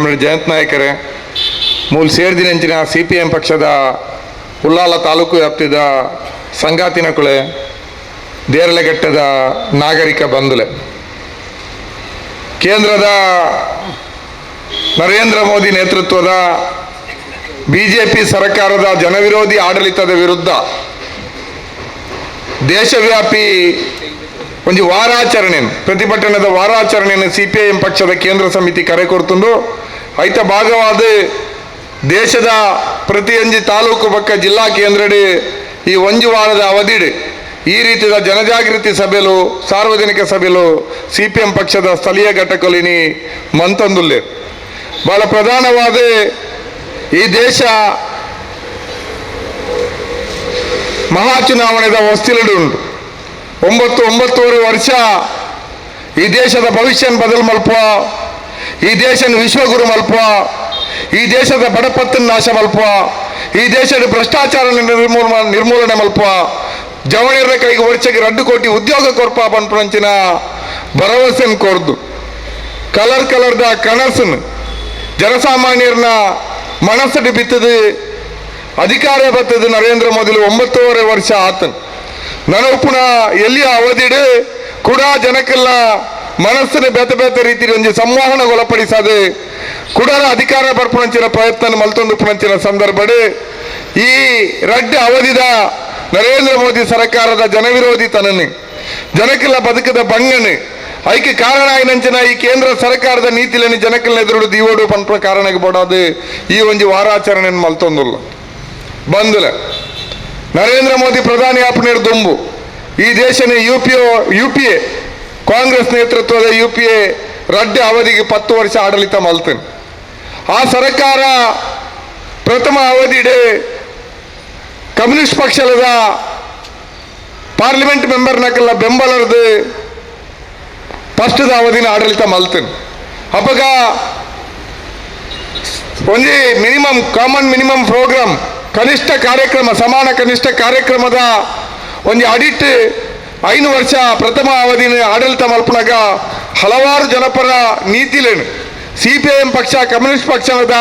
Comrade Jayant ನಾಯಕರೇ, ಮೂಲ ಸೇರ್ದಿನಂಚಿನ CPM ಪಕ್ಷದ ಉಲ್ಲಾಲ ತಾಲೂಕು ವ್ಯಾಪ್ತಿದ ಸಂಗಾತಿನ ಕುಳೆ, ದೇರಳಘಟ್ಟದ ನಾಗರಿಕ ಬಂಧುಲೆ, ಕೇಂದ್ರದ ನರೇಂದ್ರ ಮೋದಿ ನೇತೃತ್ವದ ಬಿಜೆಪಿ ಸರ್ಕಾರದ ಜನವಿರೋಧಿ ಆಡಳಿತದ ವಿರುದ್ಧ ದೇಶವ್ಯಾಪಿ ಒಂದು ವಾರಾಚರಣೆ, ಪ್ರತಿಭಟನೆದ ವಾರಾಚರಣೆಯನ್ನು ಸಿಪಿಐಎಂ ಪಕ್ಷದ ಕೇಂದ್ರ ಸಮಿತಿ ಕರೆ ಕೊಡ್ತುಂಡು. ಐತ ಭಾಗವಾದ ದೇಶದ ಪ್ರತಿಯೊಂಜಿ ತಾಲೂಕು ಬಕ್ಕ ಜಿಲ್ಲಾ ಕೇಂದ್ರಡ್ ಈ ಒಂಜಿ ವಾರದ ಅವಧಿಡ್ ಈ ರೀತಿಯ ಜನಜಾಗೃತಿ ಸಭೆಲು, ಸಾರ್ವಜನಿಕ ಸಭೆಲು ಸಿಪಿಎಂ ಪಕ್ಷದ ಸ್ಥಳೀಯ ಘಟಕಲಿನಿ ಮಂತಂದುಲ್ಲೆ. ಬಹಳ ಪ್ರಧಾನವಾದ ಈ ದೇಶ ಮಹಾಚುನಾವಣೆದ ಹೊಸ್ತಿಲುಡು ಉಂಟು. 9 9.5 ವರ್ಷ ಈ ದೇಶದ ಭವಿಷ್ಯ ಬದಲು ಮಲ್ಪ, ಈ ದೇಶನ ವಿಶ್ವಗುರು ಮಲ್ಪ, ಈ ದೇಶದ ಬಡಪತ್ತನ್ನು ನಾಶ ಮಲ್ಪ, ಈ ದೇಶದ ಭ್ರಷ್ಟಾಚಾರ ನಿರ್ಮೂಲನೆ ಮಲ್ಪ, ಜವಣಿಯರ ಕೈಗೆ ವರ್ಷಕ್ಕೆ 2 ಕೋಟಿ ಉದ್ಯೋಗ ಕೊರ್ಪ ಪನ್ಪುನಂಚಿನ ಭರವಸೆನ್ ಕೊರ್ದು ಕಲರ್ ಕಲರ್ದ ಕನಸನ್ನು ಜನಸಾಮಾನ್ಯರನ್ನ ಮನಸ್ಸು ಬಿತ್ತದು ಅಧಿಕಾರ ಬತ್ತದು ನರೇಂದ್ರ ಮೋದಿ 9.5 ವರ್ಷ ಆತನ್. ನನಪುನ ಎಲ್ಲಿಯ ಅವಧಿಡು ಕೂಡ ಜನಕ್ಕೆಲ್ಲ ಮನಸ್ಸಿನ ಬೇತೆ ಬೇತೆ ರೀತಿಯಲ್ಲಿ ಒಂಜಿ ಸಂವಹನಗೊಳಪಡಿಸದೆ ಕೂಡ ಅಧಿಕಾರ ಬರ್ಪುಣಂಚಿನ ಪ್ರಯತ್ನ ಮಲ್ತೊಂದು ಪುಣಂಚಿನ ಸಂದರ್ಭಡ್ ಈ ರಡ್ಡ ಅವಧಿದ ನರೇಂದ್ರ ಮೋದಿ ಸರ್ಕಾರದ ಜನವಿರೋಧಿ ತನನೆ, ಜನಕ್ಕೆಲ್ಲ ಬದುಕದ ಬಂಗನೆ ಐಕೆ ಕಾರಣ ಆಯ್ನಂಚಿನ ಈ ಕೇಂದ್ರ ಸರ್ಕಾರದ ನೀತಿలని ಜನಕ್ಕೆಲ್ಲ ಎದುರು ದೀವೋಡು ಪನ್ಪುನ ಕಾರಣಕ್ಕೆ ಬೋಡಾದು ಈ ಒಂಜಿ ವಾರಾಚರಣೆ ಮಲ್ತೊಂದುಲ್ಲ. ಬಂದುಲ ನರೇಂದ್ರ ಮೋದಿ ಪ್ರಧಾನಿ ಆಪನೇರು ದುಂಬು ಈ ದೇಶನ ಯುಪಿಎ ಕಾಂಗ್ರೆಸ್ ನೇತೃತ್ವದ ಯುಪಿಎ ರಡ್ಡ ಅವಧಿಗೆ 10 ವರ್ಷ ಆಡಳಿತ ಮಲ್ತೇನೆ. ಆ ಸರ್ಕಾರ ಪ್ರಥಮ ಅವಧಿಡೆ ಕಮ್ಯುನಿಸ್ಟ್ ಪಕ್ಷದ ಪಾರ್ಲಿಮೆಂಟ್ ಮೆಂಬರ್ನಕ್ಕೆಲ್ಲ ಬೆಂಬಲರದು ಫಸ್ಟ್ದ ಅವಧಿನ ಆಡಳಿತ ಮಲ್ತೇನೆ. ಅಪಗ ಒಂಜಿ minimum common minimum program, ಕನಿಷ್ಠ ಕಾರ್ಯಕ್ರಮ, ಸಮಾನ ಕನಿಷ್ಠ ಕಾರ್ಯಕ್ರಮದ ಒಂದು ಅಡಿಟ್ 5 ವರ್ಷ ಪ್ರಥಮ ಅವಧಿನ ಆಡಳಿತ ಮಲ್ಪನಾಗ ಹಲವಾರು ಜನಪರ ನೀತಿಲೇನು ಸಿಪಿಐಎಂ ಪಕ್ಷ ಕಮ್ಯುನಿಸ್ಟ್ ಪಕ್ಷದ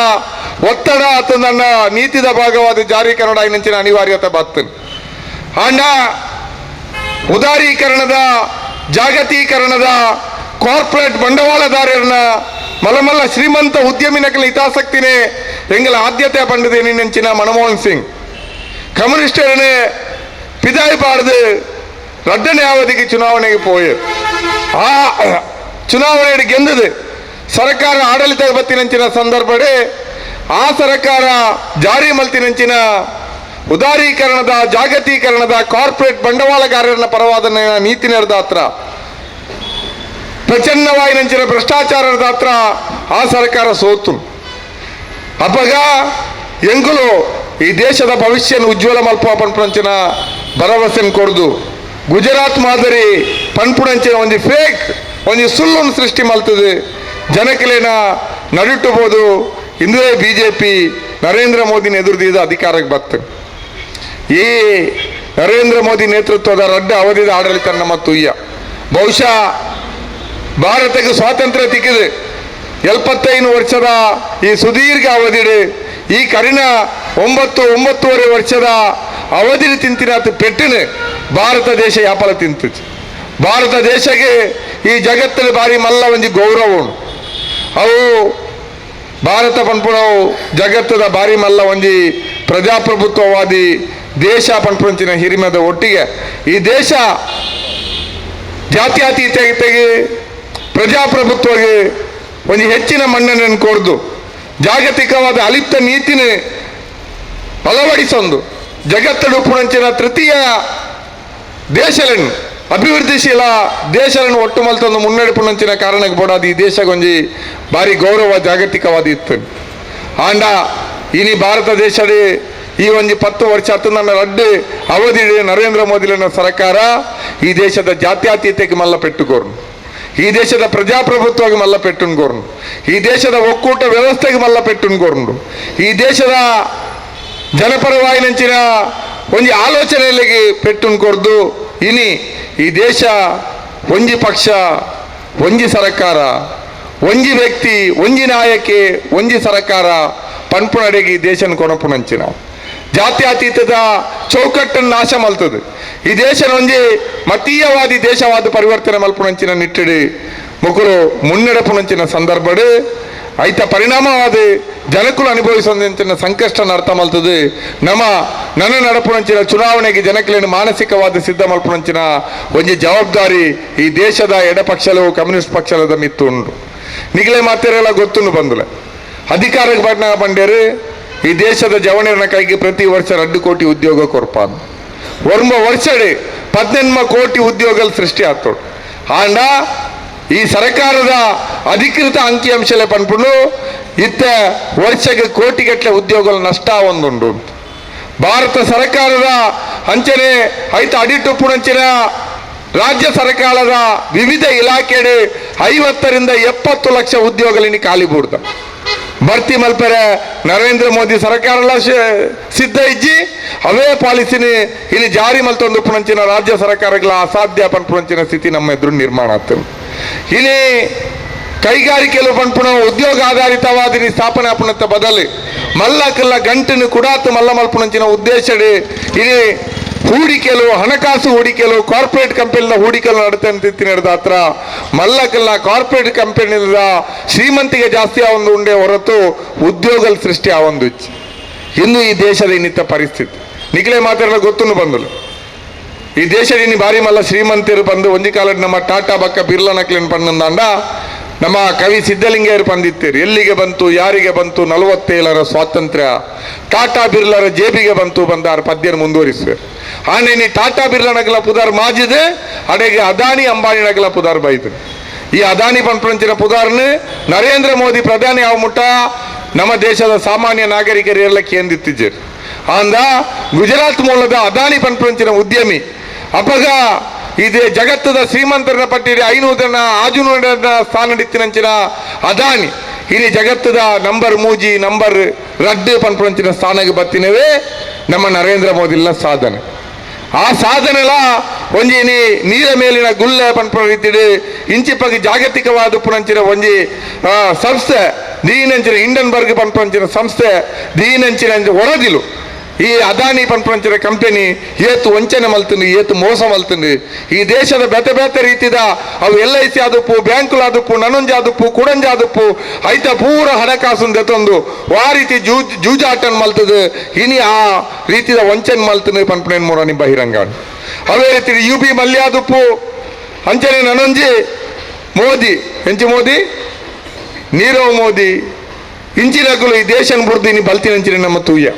ಒತ್ತಡ ಅಥವಾ ನನ್ನ ನೀತಿದ ಭಾಗವಾದ ಜಾರಿ ಕನ್ನಡ ಇನ್ನಂಚಿನ ಅನಿವಾರ್ಯತೆ ಬರ್ತೇನೆ. ಆಂಡ ಉದಾರೀಕರಣದ, ಜಾಗತೀಕರಣದ, ಕಾರ್ಪೊರೇಟ್ ಬಂಡವಾಳದಾರರನ್ನ ಮಲಮಲ್ಲ ಶ್ರೀಮಂತ ಉದ್ಯಮಿನಕಲ ಹಿತಾಸಕ್ತಿನೇ ಎಂಗಲ ಆದ್ಯತೆ ಪಂಡದೆ ನೆಂಚಿನ ಮನಮೋಹನ್ ಸಿಂಗ್ ಕಮ್ಯುನಿಸ್ಟರನ್ನೇ ಪಿದಾಯಿ ಬಾರ್ದು ರಡ್ಡನೇ ಅವಧಿಗೆ ಚುನಾವಣೆಗೆ ಪೋಯ್ ಆ ಚುನಾವಣೆ ಗೆಂದದು ಸರ್ಕಾರ ಆಡಳಿತ ಬತ್ತಿನಂಚಿನ ಸಂದರ್ಭಡೆ ಆ ಸರ್ಕಾರ ಜಾರಿ ಮಲ್ತಿನಂಚಿನ ಉದಾರೀಕರಣದ, ಜಾಗತೀಕರಣದ, ಕಾರ್ಪೊರೇಟ್ ಬಂಡವಾಳಗಾರರನ್ನ ಪರವಾದ ನೀತಿ ನೆರೆದ ಹತ್ರ ಪ್ರಚನ್ನವಾಯಿನಂಚಿನ ಭ್ರಷ್ಟಾಚಾರದ ಹತ್ರ ಆ ಸರ್ಕಾರ ಸೋತು. ಅಪಗ ಎಂಗುಲು ಈ ದೇಶದ ಭವಿಷ್ಯನ ಉಜ್ವಲ ಮಲ್ಪ ಪನ್ಪುಣಂಚಿನ ಭರವಸೆನ್ ಕೊರ್ದು ಗುಜರಾತ್ ಮಾದರಿ ಪನ್ಪುಣಂಚಿನ ಒಂದು ಫೇಕ್ ಒಂದು ಸುಳ್ಳು ಸೃಷ್ಟಿ ಮಲ್ತದೆ ಜನಕಲೇನ ನಡುಟ್ಟುಬೋದು. ಇಂದುವೇ ಬಿಜೆಪಿ ನರೇಂದ್ರ ಮೋದಿನ ಎದುರುದೀದ ಅಧಿಕಾರಕ್ಕೆ ಬತ್ತು. ಈ ನರೇಂದ್ರ ಮೋದಿ ನೇತೃತ್ವದ ರಡ್ಡ ಅವಧಿದ ಆಡಳಿತ ನಮ್ಮ ತುಯ್ಯ. ಬಹುಶಃ ಭಾರತಕ್ಕೆ ಸ್ವಾತಂತ್ರ್ಯ ತಿಕ್ಕಿದೆ 75 ವರ್ಷದ ಈ ಸುದೀರ್ಘ ಅವಧಿಡು ಈ ಕರಿನ 9 9.5 ವರ್ಷದ ಅವಧಿ ತಿಂತಿನ ಪೆಟ್ಟಿನ ಭಾರತ ದೇಶ ಯಾಪಲ ತಿಂತು. ಭಾರತ ದೇಶಕ್ಕೆ ಈ ಜಗತ್ತಲ್ಲಿ ಭಾರಿ ಮಲ್ಲ ಒಂಜಿ ಗೌರವ ಉಂಡು. ಅವು ಭಾರತ ಪನ್ಪುನವು ಜಗತ್ತದ ಭಾರಿ ಮಲ್ಲ ಒಂಜಿ ಪ್ರಜಾಪ್ರಭುತ್ವವಾದಿ ದೇಶ ಪನ್ಪುಂಚಿನ ಹಿರಿಮದ ಒಟ್ಟಿಗೆ ಈ ದೇಶ ಜಾತ್ಯತೀತತೆಗೆ ಪ್ರಜಾಪ್ರಭುತ್ವಗೆ ಒಂದು ಹೆಚ್ಚಿನ ಮನ್ನಣೆಯನ್ನು ಕೊಡ್ದು ಜಾಗತಿಕವಾದ ಅಲಿಪ್ತ ನೀತಿನ ಅಳವಡಿಸೊಂದು ಜಗತ್ತಡು ಪುಣಂಚಿನ ತೃತೀಯ ದೇಶలను ಅಭಿವೃದ್ಧಿಶೀಲ ದೇಶలను ಒಟ್ಟು ಮಲ್ತೊಂದು ಮುನ್ನಡೆಪುಣಂಚಿನ ಕಾರಣಕ್ಕೆ ಬೋಡಾದ ಈ ದೇಶಗೊಂಜಿ ಭಾರಿ ಗೌರವ ಜಾಗತಿಕವಾದ ಇತ್ತು. ಆಂಡ ಇನಿ ಭಾರತ ದೇಶದ ಈ ಒಂಜಿ 10 ವರ್ಷ ಹತ್ತು ನನ್ನ ರಡ್ಡು ಅವಧಿ ನರೇಂದ್ರ ಮೋದಿಲಿನ ಸರ್ಕಾರ ಈ ದೇಶದ ಜಾತ್ಯತೀತಕ್ಕೆ ಮಲ್ಲ ಪೆಟ್ಟುಕೋರ್ನು, ಈ ದೇಶದ ಪ್ರಜಾಪ್ರಭುತ್ವಕ್ಕೆ ಮಲ್ಲ ಪೆಟ್ಟುನ್ಕೋರ್ನು, ಈ ದೇಶದ ಒಕ್ಕೂಟ ವ್ಯವಸ್ಥೆಗೆ ಮಲ್ಲ ಪೆಟ್ಟುನ್ಕೋರ್ನು, ಈ ದೇಶದ ಜನಪರವಾಯಿನಂಚಿನ ಒಂಜಿ ಆಲೋಚನೆಗಳಿಗೆ ಪೆಟ್ಟುನ್ಕೊರ್ದು ಇನಿ ಈ ದೇಶ ಒಂಜಿ ಪಕ್ಷ, ಒಂಜಿ ಸರ್ಕಾರ, ಒಂಜಿ ವ್ಯಕ್ತಿ ಒಂಜಿ ನಾಯಕೆ ಒಂಜಿ ಸರ್ಕಾರ ಪನ್ಪುನಡೆಗೆ ಈ ದೇಶನ ಕೊನಪುನಂಚಿನ ಜಾತ್ಯತೀತದ ಚೌಕಟ್ಟನ್ನು ನಾಶ ಮಲ್ತದೆ. ಈ ದೇಶನ ಒಂಜಿ ಮತೀಯವಾದಿ ದೇಶವಾದ ಪರಿವರ್ತನೆ ಮಲ್ಪುನಂಚಿನ ನಿಟ್ಟಿಡಿ ಮುಕುಲು ಮುನ್ನಡೆಪುನಂಚಿನ ಸಂದರ್ಭಡು ಐತ ಪರಿಣಾಮವಾದ ಜನಕುಲು ಅನುಭವಿಸಂಚಿನ ಸಂಕಷ್ಟ ಅರ್ಥ ಮಲ್ತದೆ. ನಮ್ಮ ನನ್ನ ನಡಪುನಂಚಿನ ಚುನಾವಣೆಗೆ ಜನಕುలను ಮಾನಸಿಕವಾದ ಸಿದ್ಧ ಮಲ್ಪುನಂಚಿನ ಒಂಜಿ ಜವಾಬ್ದಾರಿ ಈ ದೇಶದ ಎಡಪಕ್ಷಲು ಕಮ್ಯುನಿಸ್ಟ್ ಪಕ್ಷದ ಮಿತ್ತು ಉಂಡು. ನಿಗಲೆ ಮಾತೆರೆಲ್ಲ ಗೊತ್ತುಂಡು ಬಂದುಲೆ ಅಧಿಕಾರಕ್ಕೆ ಬಣ್ಣ ಬಂಡೇರು ಈ ದೇಶದ ಜವಣರನ ಕೈಗೆ ಪ್ರತಿ ವರ್ಷ 2 ಕೋಟಿ ಉದ್ಯೋಗ ಕೊರ್ಪಾನ್ ಒರ್ಮ ವರ್ಷಡೆ 18 ಕೋಟಿ ಉದ್ಯೋಗಗಳು ಸೃಷ್ಟಿ ಆಗ್ತೋಡು. ಆಂಡ ಈ ಸರ್ಕಾರದ ಅಧಿಕೃತ ಅಂಕಿಅಂಶಲೆ ಪನ್ಪುಂಡು ಇತ್ತ ವರ್ಷಕ್ಕೆ ಕೋಟಿಗಟ್ಟಲೆ ಉದ್ಯೋಗಗಳು ನಷ್ಟ ಒಂದುಂಡು. ಭಾರತ ಸರ್ಕಾರದ ಅಂಚನೆ ಐತ ಅಡಿಟುಪ್ಪುನಂಚಿನ ರಾಜ್ಯ ಸರ್ಕಾರದ ವಿವಿಧ ಇಲಾಖೆಡೆ 50 ರಿಂದ 70 ಲಕ್ಷ ಉದ್ಯೋಗಗಳಿನಿ ಖಾಲಿ ಬೂಡ್ದ ಭರ್ತಿ ಮಲ್ಪೆರೆ ನರೇಂದ್ರ ಮೋದಿ ಸರ್ಕಾರ ಸಿದ್ಧ ಇಜ್ಜಿ ಅವೇ ಪಾಲಿಸಿನಿ ಇಲ್ಲಿ ಜಾರಿ ಮಲ್ತೊಂದು ಪುಣಂಚಿನ ರಾಜ್ಯ ಸರ್ಕಾರಗಳ ಅಸಾಧ್ಯ ಪನ್ಪುಣಂಚಿನ ಸ್ಥಿತಿ ನಮ್ಮ ಎದುರು ನಿರ್ಮಾಣ ಆಗ್ತದೆ. ಇಲ್ಲಿ ಕೈಗಾರಿಕೆಲು ಪನ್ಪುಣ ಉದ್ಯೋಗ ಆಧಾರಿತವಾದ ಸ್ಥಾಪನೆ ಆಪುಣತ್ತ ಬದಲು ಮಲ್ಲಕಲ್ಲ ಗಂಟನ್ನು ಕುಡಾತು ಮಲ್ಲ ಮಲ್ಪುಣಂಚಿನ ಉದ್ದೇಶಡೆ ಇಲ್ಲಿ ಹೂಡಿಕೆಲು ಹಣಕಾಸು ಹೂಡಿಕೆಲು ಕಾರ್ಪೊರೇಟ್ ಕಂಪನಿನ ಹೂಡಿಕೆಲು ನಡತೆ ನಡೆದ ಹತ್ರ ಮಲ್ಲಕಲ್ಲ ಕಾರ್ಪೊರೇಟ್ ಕಂಪನಿದ ಶ್ರೀಮಂತಿಗೆ ಜಾಸ್ತಿ ಆ ಒಂದು ಉಂಡೆ ಹೊರತು ಉದ್ಯೋಗಲ್ ಸೃಷ್ಟಿ ಆ ಒಂದು ಇನ್ನು ಈ ದೇಶದ ಇನ್ನಿತ್ತ ಪರಿಸ್ಥಿತಿ ನಿಖಲೆ ಮಾತಾಡಲು ಗೊತ್ತುನು ಬಂದಲು ಈ ದೇಶದ ಇನ್ನು ಭಾರಿ ಮಲ್ಲ ಶ್ರೀಮಂತರು ಬಂದು ಒಂಜಿ ಕಾಲಡ್ ನಮ್ಮ ಟಾಟಾ ಬಕ್ಕ ಬಿರ್ಲಾ ನಕ್ಲಿನ ಪಣ್ಣಂದಾಂಡ ನಮ್ಮ ಕವಿ ಸಿದ್ಧಲಿಂಗಯ್ಯರು ಪಂದಿತ್ತೀರಿ ಎಲ್ಲಿಗೆ ಬಂತು ಯಾರಿಗೆ ಬಂತು 47ರ ಸ್ವಾತಂತ್ರ್ಯ ಟಾಟಾ ಬಿರ್ಲರ ಜೇಬಿಗೆ ಬಂತು ಬಂದಾರ ಪದ್ಯನ ಮುಂದುವರಿಸುವೆ. ಆನೇನಿ ಟಾಟಾ ಬಿರ್ಲಾ ನಗಲ ಪುದಾರ್ ಮಾಜಿದೆ ಅಡೆಗೆ ಅದಾನಿ ಅಂಬಾನಿ ನಗಲ ಪುದಾರ್ ಬೈದು. ಈ ಅದಾನಿ ಪಂಪಂಚಿನ ಪುದಾರ್ನ ನರೇಂದ್ರ ಮೋದಿ ಪ್ರಧಾನಿ ಯಾವ ಮುಟ್ಟ ನಮ್ಮ ದೇಶದ ಸಾಮಾನ್ಯ ನಾಗರಿಕರು ಎಲ್ಲ ಕೇಂದಿತ್ತಿದ್ದೀರಿ. ಅಂದ ಗುಜರಾತ್ ಮೂಲದ ಅದಾನಿ ಪಂಪಂಚಿನ ಉದ್ಯಮಿ ಅಪಗ ಇದೇ ಜಗತ್ತದ ಶ್ರೀಮಂತರನ ಪಟ್ಟಿಗೆ 500 ಆಜುನೂರನ ಸ್ಥಾನ ಹಿಡಿತಿನಂಚಿನ ಅದಾನಿ ಇಲ್ಲಿ ಜಗತ್ತದ ನಂಬರ್ 3 ನಂಬರ್ 2 ಪನ್ಪುನಂಚಿನ ಸ್ಥಾನಕ್ಕೆ ಬತ್ತಿನವೇ ನಮ್ಮ ನರೇಂದ್ರ ಮೋದಿಲ್ಲ ಸಾಧನೆ. ಆ ಸಾಧನೆಲ ಒಂಜಿ ನೀರ ಮೇಲಿನ ಗುಲ್ಲೆ ಪನ್ಪುನ ರೀತಿಡು ಇಂಚಿಪಗಿ ಜಾಗತಿಕವಾದ ಪುನಂಚಿನ ಒಂಜಿ ಸಂಸ್ಥೆ ದೀನಂಚಿನ ಹಿಂಡನ್ಬರ್ಗ್ ಪನ್ಪುನಂಚಿನ ಸಂಸ್ಥೆ ದೀನಂಚಿನ ವರದಿಲು ಈ ಅದಾನಿ ಪನ್ಪುನಂಚಿನ ಕಂಪನಿ ಏತು ವಂಚನೆ ಮಲ್ತುಂಡು ಏತು ಮೋಸ ಮಲ್ತುಂಡು ಈ ದೇಶದ ಬೇತೆ ಬೇತೆ ರೀತಿದ ಅವು LIC ಆದುಪ್ಪು ಬ್ಯಾಂಕುಲು ಆದುಪ್ಪು ನನೊಂಜಾದುಪ್ಪು ಕುಡಂಜಾದುಪ್ಪು ಐತ ಪೂರ ಹಣಕಾಸು ದೆತ್ತೊಂದು ಆ ರೀತಿ ಜೂಜಾಟನ್ ಮಲ್ತದು ಇನಿ ಆ ರೀತಿದ ವಂಚನೆ ಮಲ್ತುಂಡು ಪನ್ಪುನೇನ್ ಮೂರನಿ ಬಹಿರಂಗ. ಅವೇ ರೀತಿ ಯು ಬಿ ಮಲ್ಯಾದುಪ್ಪು ಅಂಚನೆ ನನೊಂಜಿ ಮೋದಿ ಎಂಚಿ ಮೋದಿ ನೀರವ್ ಮೋದಿ ಇಂಚಿನಕುಲು ಈ ದೇಶನ ಬುಡ್ದು ಇನಿ ಬಲ್ತಿನಂಚಿನ ನಮ್ಮ ತೂಯ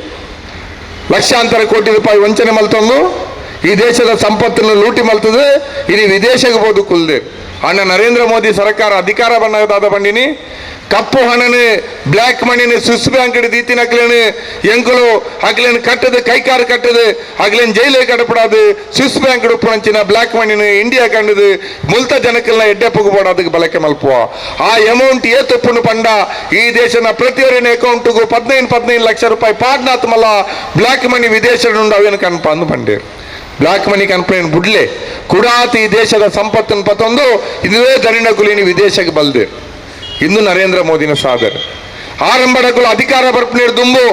ಲಕ್ಷಾಂತರ ಕೋಟಿ ರೂಪಾಯಿ ವಂಚನೆ ಮಲ್ತೊಂದು ಈ ದೇಶದ ಸಂಪತ್ತನ್ನು ಲೂಟಿ ಮಲ್ತದೆ ಇನಿ ವಿದೇಶಕ್ಕೆ ಬೋದು ಕುಲ್ದೆ. ಅಣ್ಣ ನರೇಂದ್ರ ಮೋದಿ ಸರ್ಕಾರ ಅಧಿಕಾರ ಬಣ್ಣದಾದ ಬಂಡಿನಿ ಕಪ್ಪು ಹಣನೆ ಬ್ಲ್ಯಾಕ್ ಮಣಿನ ಸ್ವಿಸ್ ಬ್ಯಾಂಕ್ ದೀತಿನ ಅಕ್ಲೇನು ಎಂಕುಲು ಅಗ್ಲೇನು ಕಟ್ಟದು ಕೈಕಾರು ಕಟ್ಟದು ಅಗ್ಲೇನು ಜೈಲೇ ಕಡಪಡಾದು ಸ್ವಿಸ್ ಬ್ಯಾಂಕ್ ಉಪ್ಪುನಂಚಿನ ಬ್ಲ್ಯಾಕ್ ಮಣಿನ ಇಂಡಿಯಾ ಕಂಡದು ಮುಲ್ತ ಜನಕ್ಕೆಲ್ಲ ಎಡ್ಡೆ ಪುಗುಬೋಡ ಅದಕ್ಕೆ ಬಳಕೆ ಮಲ್ಪುವ ಆ ಅಮೌಂಟ್ ಏ ತಪ್ಪುನು ಪಂಡ ಈ ದೇಶನ ಪ್ರತಿಯೊರಿನ ಅಕೌಂಟ್ಗೂ 15 ಲಕ್ಷ ರೂಪಾಯಿ ಪಾಡ್ನಾತ್ ಮಲ್ಲ ಬ್ಲ್ಯಾಕ್ ಮನಿ ವಿದೇಶದ ಅವೇನು ಕನ್ಪ ಅಂದು ಬಂಡೇರು. ಬ್ಲ್ಯಾಕ್ ಮನಿ ಕನ್ಪೇನು ಬುಡ್ಲೆ ಕುಡಾತ್ ಈ ದೇಶದ ಸಂಪತ್ತನ್ನು ಪತ್ತೊಂದು ಇದುವೇ ದರಿಣ ಕುಲಿನಿ ವಿದೇಶಕ್ಕೆ ಬಲ್ದೆ. ಇಂದು ನರೇಂದ್ರ ಮೋದಿನ ಸಾಧನೆ. ಆರಂಭಡಗಳು ಅಧಿಕಾರ ಬರ್ಪುನೇರು ದುಂಬು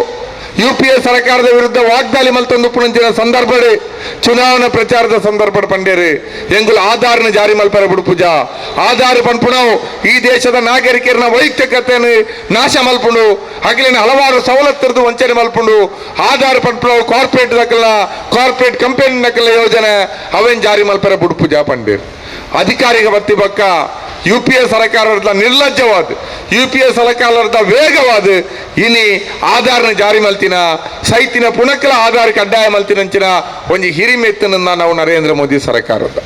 UPA ಸರ್ಕಾರದ ವಿರುದ್ಧ ವಾಗ್ದಾಳಿ ಮಲ್ತೊಂದು ಪುಣಂಚಿನ ಸಂದರ್ಭಡೆ ಚುನಾವಣಾ ಪ್ರಚಾರದ ಸಂದರ್ಭ ಪಂಡೇರು ಎಂಗುಲು ಆಧಾರನ ಜಾರಿ ಮಲ್ಪರ ಬುಡುಪುಜ ಆಧಾರ ಪನ್ಪುಣವು ಈ ದೇಶದ ನಾಗರಿಕರನ್ನ ವೈಯಕ್ತಿಕತೆಯನ್ನು ನಾಶ ಮಲ್ಪುಂಡು ಅಗಿಲಿನ ಹಲವಾರು ಸವಲತ್ತಿರದು ವಂಚನೆ ಮಲ್ಪುಂಡು ಆಧಾರ ಪನ್ಪುಣವು ಕಾರ್ಪೊರೇಟ್ ನಕಲ ಕಾರ್ಪೊರೇಟ್ ಕಂಪನಿ ನಕಲ ಯೋಜನೆ ಅವೇನ್ ಜಾರಿ ಮಲ್ಪರ ಬುಡುಪುಜ ಪಂಡೇರು. ಅಧಿಕಾರಿಗ ಬತ್ತಿ ಬಕ್ಕ UPA ಸರ್ಕಾರದ ನಿರ್ಲಜ್ಜವಾದ UPA ಸರ್ಕಾರದ ವೇಗವಾದ ಇನಿ ಆಧಾರನ ಜಾರಿ ಮಲ್ತಿನ ಸೈತಿನ ಪುಣಕಲ ಆಧಾರ ಕಡ್ಡಾಯ ಮಲ್ತಿನಂಚಿನ ಒಂಜಿ ಹಿರಿಮೆತ್ತನ ನಾವು ನರೇಂದ್ರ ಮೋದಿ ಸರ್ಕಾರದ.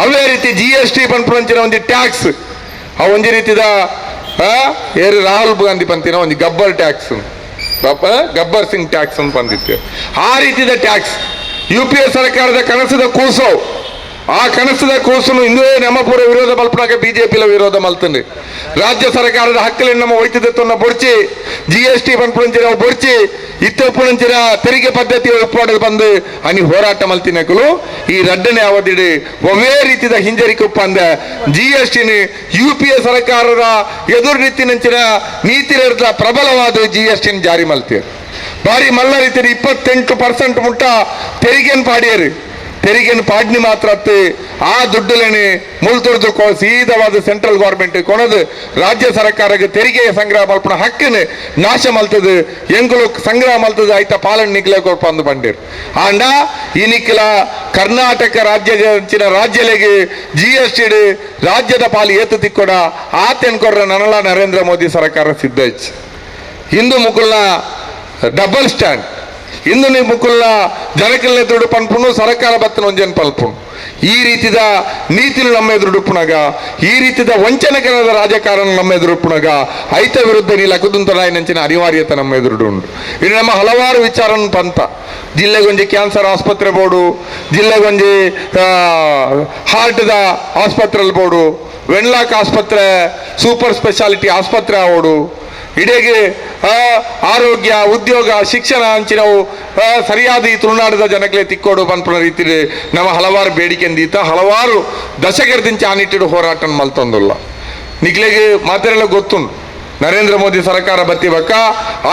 ಅವೇ ರೀತಿ GST ಪನ್ಪುನಂಚಿನ ಒಂಜಿ ಟ್ಯಾಕ್ಸ್ ಆ ಒಂಜಿ ರೀತಿದ ಏರು ರಾಹುಲ್ ಗಾಂಧಿ ಪಂತಿನ ಒಂಜಿ ಗಬ್ಬರ್ ಟ್ಯಾಕ್ಸ್ ಗಬ್ಬರ್ ಸಿಂಗ್ ಟ್ಯಾಕ್ಸ್ ಅಂತ ಬಂದಿತ್ತು. ಆ ರೀತಿದ ಟ್ಯಾಕ್ಸ್ UPA ಸರ್ಕಾರದ ಕನಸದ ಕೂಸೋ ಆ ಕನಸದ ಕೂಸುನು ಇಂದುವೇ ನಮ್ಮಪುರ ವಿರೋಧ ಮಲ್ಪನಾಗ ಬಿಜೆಪಿಲ ವಿರೋಧ ಮಲ್ತಂದು. ರಾಜ್ಯ ಸರ್ಕಾರದ ಹಕ್ಕುలను ನಮ್ಮ ಒಯ್ತಿದ್ದನ್ನ ಬೊಡ್ಚಿ ಜಿಎಸ್ಟಿ ಪನ್ಪುನಂಚಿನ ಬೊಡ್ಚಿ ಇತ್ತೊಪ್ಪುನಂಚಿನ ತೆರಿಗೆ ಪದ್ಧತಿ ಒಪ್ಪಾಡಲು ಬಂದು ಅನಿ ಹೋರಾಟ ಮಲ್ತಿನಕಲು ಈ ರಡ್ಡನೆ ಅವಧಿಡು ಒವ್ವೇ ರೀತಿಯ ಹಿಂಜರಿಕೆ ಒಪ್ಪಂದ ಜಿಎಸ್ಟಿನ ಯುಪಿಎ ಸರ್ಕಾರದ ಎದುರು ರೀತಿನಂಚಿನ ನೀತಿ ಪ್ರಬಲವಾದ ಜಿಎಸ್ಟಿನ ಜಾರಿ ಮಲ್ತೀರು. ಬಾರಿ ಮಲ್ಲ ರೀತಿ 28% ಮುಟ್ಟ ತೆರಿಗೆನ್ ಪಾಡಿಯರು. ತೆರಿಗೆನ್ ಪಾಡ್ನಿ ಮಾತ್ರ ಆ ದುಡ್ಡುಲೇನೆ ಮುಳ್ತುರ್ದು ಸೀದವಾದ ಸೆಂಟ್ರಲ್ ಗವರ್ಮೆಂಟ್ ಕೊನದು ರಾಜ್ಯ ಸರ್ಕಾರಕ್ಕೆ ತೆರಿಗೆ ಸಂಗ್ರಹ ಮಲ್ಪನ ಹಕ್ಕನ್ನು ನಾಶ ಮಲ್ತದು, ಎಂಗುಲು ಸಂಗ್ರಹ ಮಲ್ತದು ಆಯ್ತ ಪಾಲನೆ ನಿಕ್ಲೆ ಕೊರ್ಪಂದು ಬಂದಿರು. ಆಂಡ ಈ ನಿಕ್ಲ ಕರ್ನಾಟಕ ರಾಜ್ಯದ ರಾಜ್ಯಲೆಗೆ ಜಿಎಸ್ಟಿ ರಾಜ್ಯದ ಪಾಲು ಏತು ತಿಕ್ಕೊಡ ಆತೆನ್ ಕೊರ್ರ ನನಲ ನರೇಂದ್ರ ಮೋದಿ ಸರ್ಕಾರ ಸಿದ್ಧ ಇಚ್ಚು. ಹಿಂದೂ ಮುಕುಲ್ನ ಡಬಲ್ ಸ್ಟ್ಯಾಂಡ್, ಇಂದು ನೀವು ಮುಕುಲ್ನ ಜನಕಲ್ನ ಎದುರು ಪನ್ಪುನು ಸರ್ಕಾರ ಬತ್ತನ ಒಂಜನ್ ಪಲ್ಪುನು. ಈ ರೀತಿದ ನೀತಿಲು ನಮ್ಮ ಎದುರುಡುಪ್ಪುನಗ, ಈ ರೀತಿದ ವಂಚನೆಕರದ ರಾಜಕಾರಣ ನಮ್ಮ ಎದುರುಪ್ಪುನಗ ಐತ ವಿರುದ್ಧ ನೀ ಲಕುದುಂತರಾಯನಂಚಿನ ಅನಿವಾರ್ಯತೆ ನಮ್ಮ ಎದುರುಡು ಉಂಟು. ಇನ್ನು ನಮ್ಮ ಹಲವಾರು ವಿಚಾರ ಪಂತ ಜಿಲ್ಲೆಗೊಂಜಿ ಕ್ಯಾನ್ಸರ್ ಆಸ್ಪತ್ರೆ ಬೋರ್ಡು, ಜಿಲ್ಲೆಗೊಂಜಿ ಹಾರ್ಟ್ದ ಆಸ್ಪತ್ರೆ ಬೋರ್ಡು, ವೆನ್ಲಾಕ್ ಆಸ್ಪತ್ರೆ ಸೂಪರ್ ಸ್ಪೆಷಾಲಿಟಿ ಆಸ್ಪತ್ರೆ ಅವಡು, ಇಡೀ ಆರೋಗ್ಯ ಉದ್ಯೋಗ ಶಿಕ್ಷಣ ಅಂಚಿನವು ಸರಿಯಾದ ಈ ತುಳುನಾಡದ ಜನಕ್ಕೆ ತಿಕ್ಕೋಡು ಪನ್ಪುನ ರೀತಿಲಿ ನಮ್ಮ ಹಲವಾರು ಬೇಡಿಕೆ ಅಂದೀತ ಹಲವಾರು ದಶಕರದಿಂಚ ಆ ನಿಟ್ಟಿಡು ಹೋರಾಟ ಮಲ್ತೊಂದುಲ್ಲ. ನಿಕ್ಲೆಗೆ ಮಾತೆರೆಲ್ಲ ಗೊತ್ತುಂಡು ನರೇಂದ್ರ ಮೋದಿ ಸರ್ಕಾರ ಬತ್ತಿ ಬಕ್ಕ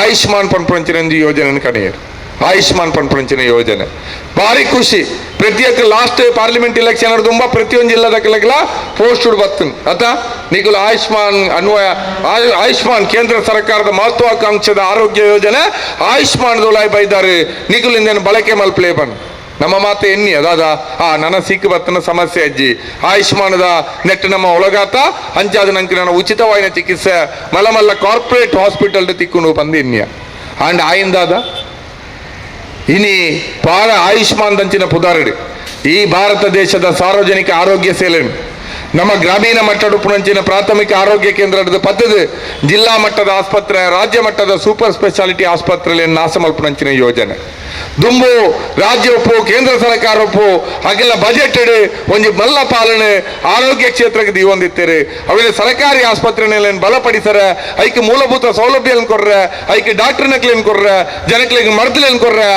ಆಯುಷ್ಮಾನ್ ಪನ್ಪುನಂಚಿನ ಯೋಜನೆ ಕಣಿಯರು. ಆಯುಷ್ಮಾನ್ ಪನ್ಪುನಂಚಿನ ಯೋಜನೆ ಭಾರಿ ಖುಷಿ. ಪ್ರತಿಯೊಕ್ಕ last parliament election ತುಂಬ ಪ್ರತಿಯೊಂದು ಜಿಲ್ಲಾದಕ್ಕೆಲ್ಲ ಪೋಸ್ಟ್ ಬರ್ತನ್ ಅತ ನಿಕುಲು ಆಯುಷ್ಮಾನ್ ಅನ್ವಯ ಆಯುಷ್ಮಾನ್ ಕೇಂದ್ರ ಸರ್ಕಾರದ ಮಹತ್ವಾಕಾಂಕ್ಷದ ಆರೋಗ್ಯ ಯೋಜನೆ ಆಯುಷ್ಮಾನ್ ದೊಲಾಯ್ ಬೈದಾರೆ ನಿಕುಲಿಂದೇನು ಬಳಕೆ ಮಲ್ಪ್ಲೇ ಬನ್. ನಮ್ಮ ಮಾತು ಎನ್ನಿ ಅದಾದ ಆ ನನ್ನ ಸಿಕ್ಕ ಬತ್ತನ ಸಮಸ್ಯೆ ಅಜ್ಜಿ ಆಯುಷ್ಮಾನದ ನೆಟ್ ನಮ್ಮ ಒಳಗಾತ ಅಂಚಾದ ನಂಗೆ ನನ್ನ ಉಚಿತವಾಯಿನ ಚಿಕಿತ್ಸೆ ಮಲ್ಲ ಮಲ್ಲ ಕಾರ್ಪೊರೇಟ್ ಹಾಸ್ಪಿಟಲ್ ತಿಕ್ಕೊಂಡು ಬಂದು ಎನ್ನಿಯ ಅಂಡ್ ಆಯಿಂದಾದ ಇನಿ ಪಾರ ಆಯುಷ್ಮಾನ್ ದಂಚಿನ ಪುದಾರಡಿ ಈ ಭಾರತ ದೇಶದ ಸಾರ್ವಜನಿಕ ಆರೋಗ್ಯ ಸೇವೆ ನಮ್ಮ ಗ್ರಾಮೀಣ ಮಟ್ಟದ ಪುಣಂಚಿನ ಪ್ರಾಥಮಿಕ ಆರೋಗ್ಯ ಕೇಂದ್ರದ ಪದ್ಧತಿ ಜಿಲ್ಲಾ ಮಟ್ಟದ ಆಸ್ಪತ್ರೆ ರಾಜ್ಯ ಮಟ್ಟದ ಸೂಪರ್ ಸ್ಪೆಷಾಲಿಟಿ ಆಸ್ಪತ್ರೆಯಲ್ಲಿ ನಾಶ ಮಲ್ಪುನಂಚಿನ ಯೋಜನೆ ದುಂಬು ರಾಜ್ಯ ಒಪ್ಪು ಕೇಂದ್ರ ಸರ್ಕಾರ ಒಪ್ಪು ಅಗೆಲ್ಲ ಬಜೆಟ್ ಒಂಜಿ ಮಲ್ಲ ಪಾಲನೆ ಆರೋಗ್ಯ ಕ್ಷೇತ್ರಕ್ಕೆ ದೀವೊಂದಿತ್ತೀರಿ. ಅವೆಲ್ಲ ಸರ್ಕಾರಿ ಆಸ್ಪತ್ರೆನ ಬಲಪಡಿಸರೆ, ಐಕೆ ಮೂಲಭೂತ ಸೌಲಭ್ಯ ಕೊರ್ರೆ, ಐಕೆ ಡಾಕ್ಟರ್ ನಕ್ಲೇನ್ ಕೊರ್ರೆ, ಜನಕ್ಲಿಗೆ ಮರ್ದಲೇನ್ ಕೊರ್ರೆ,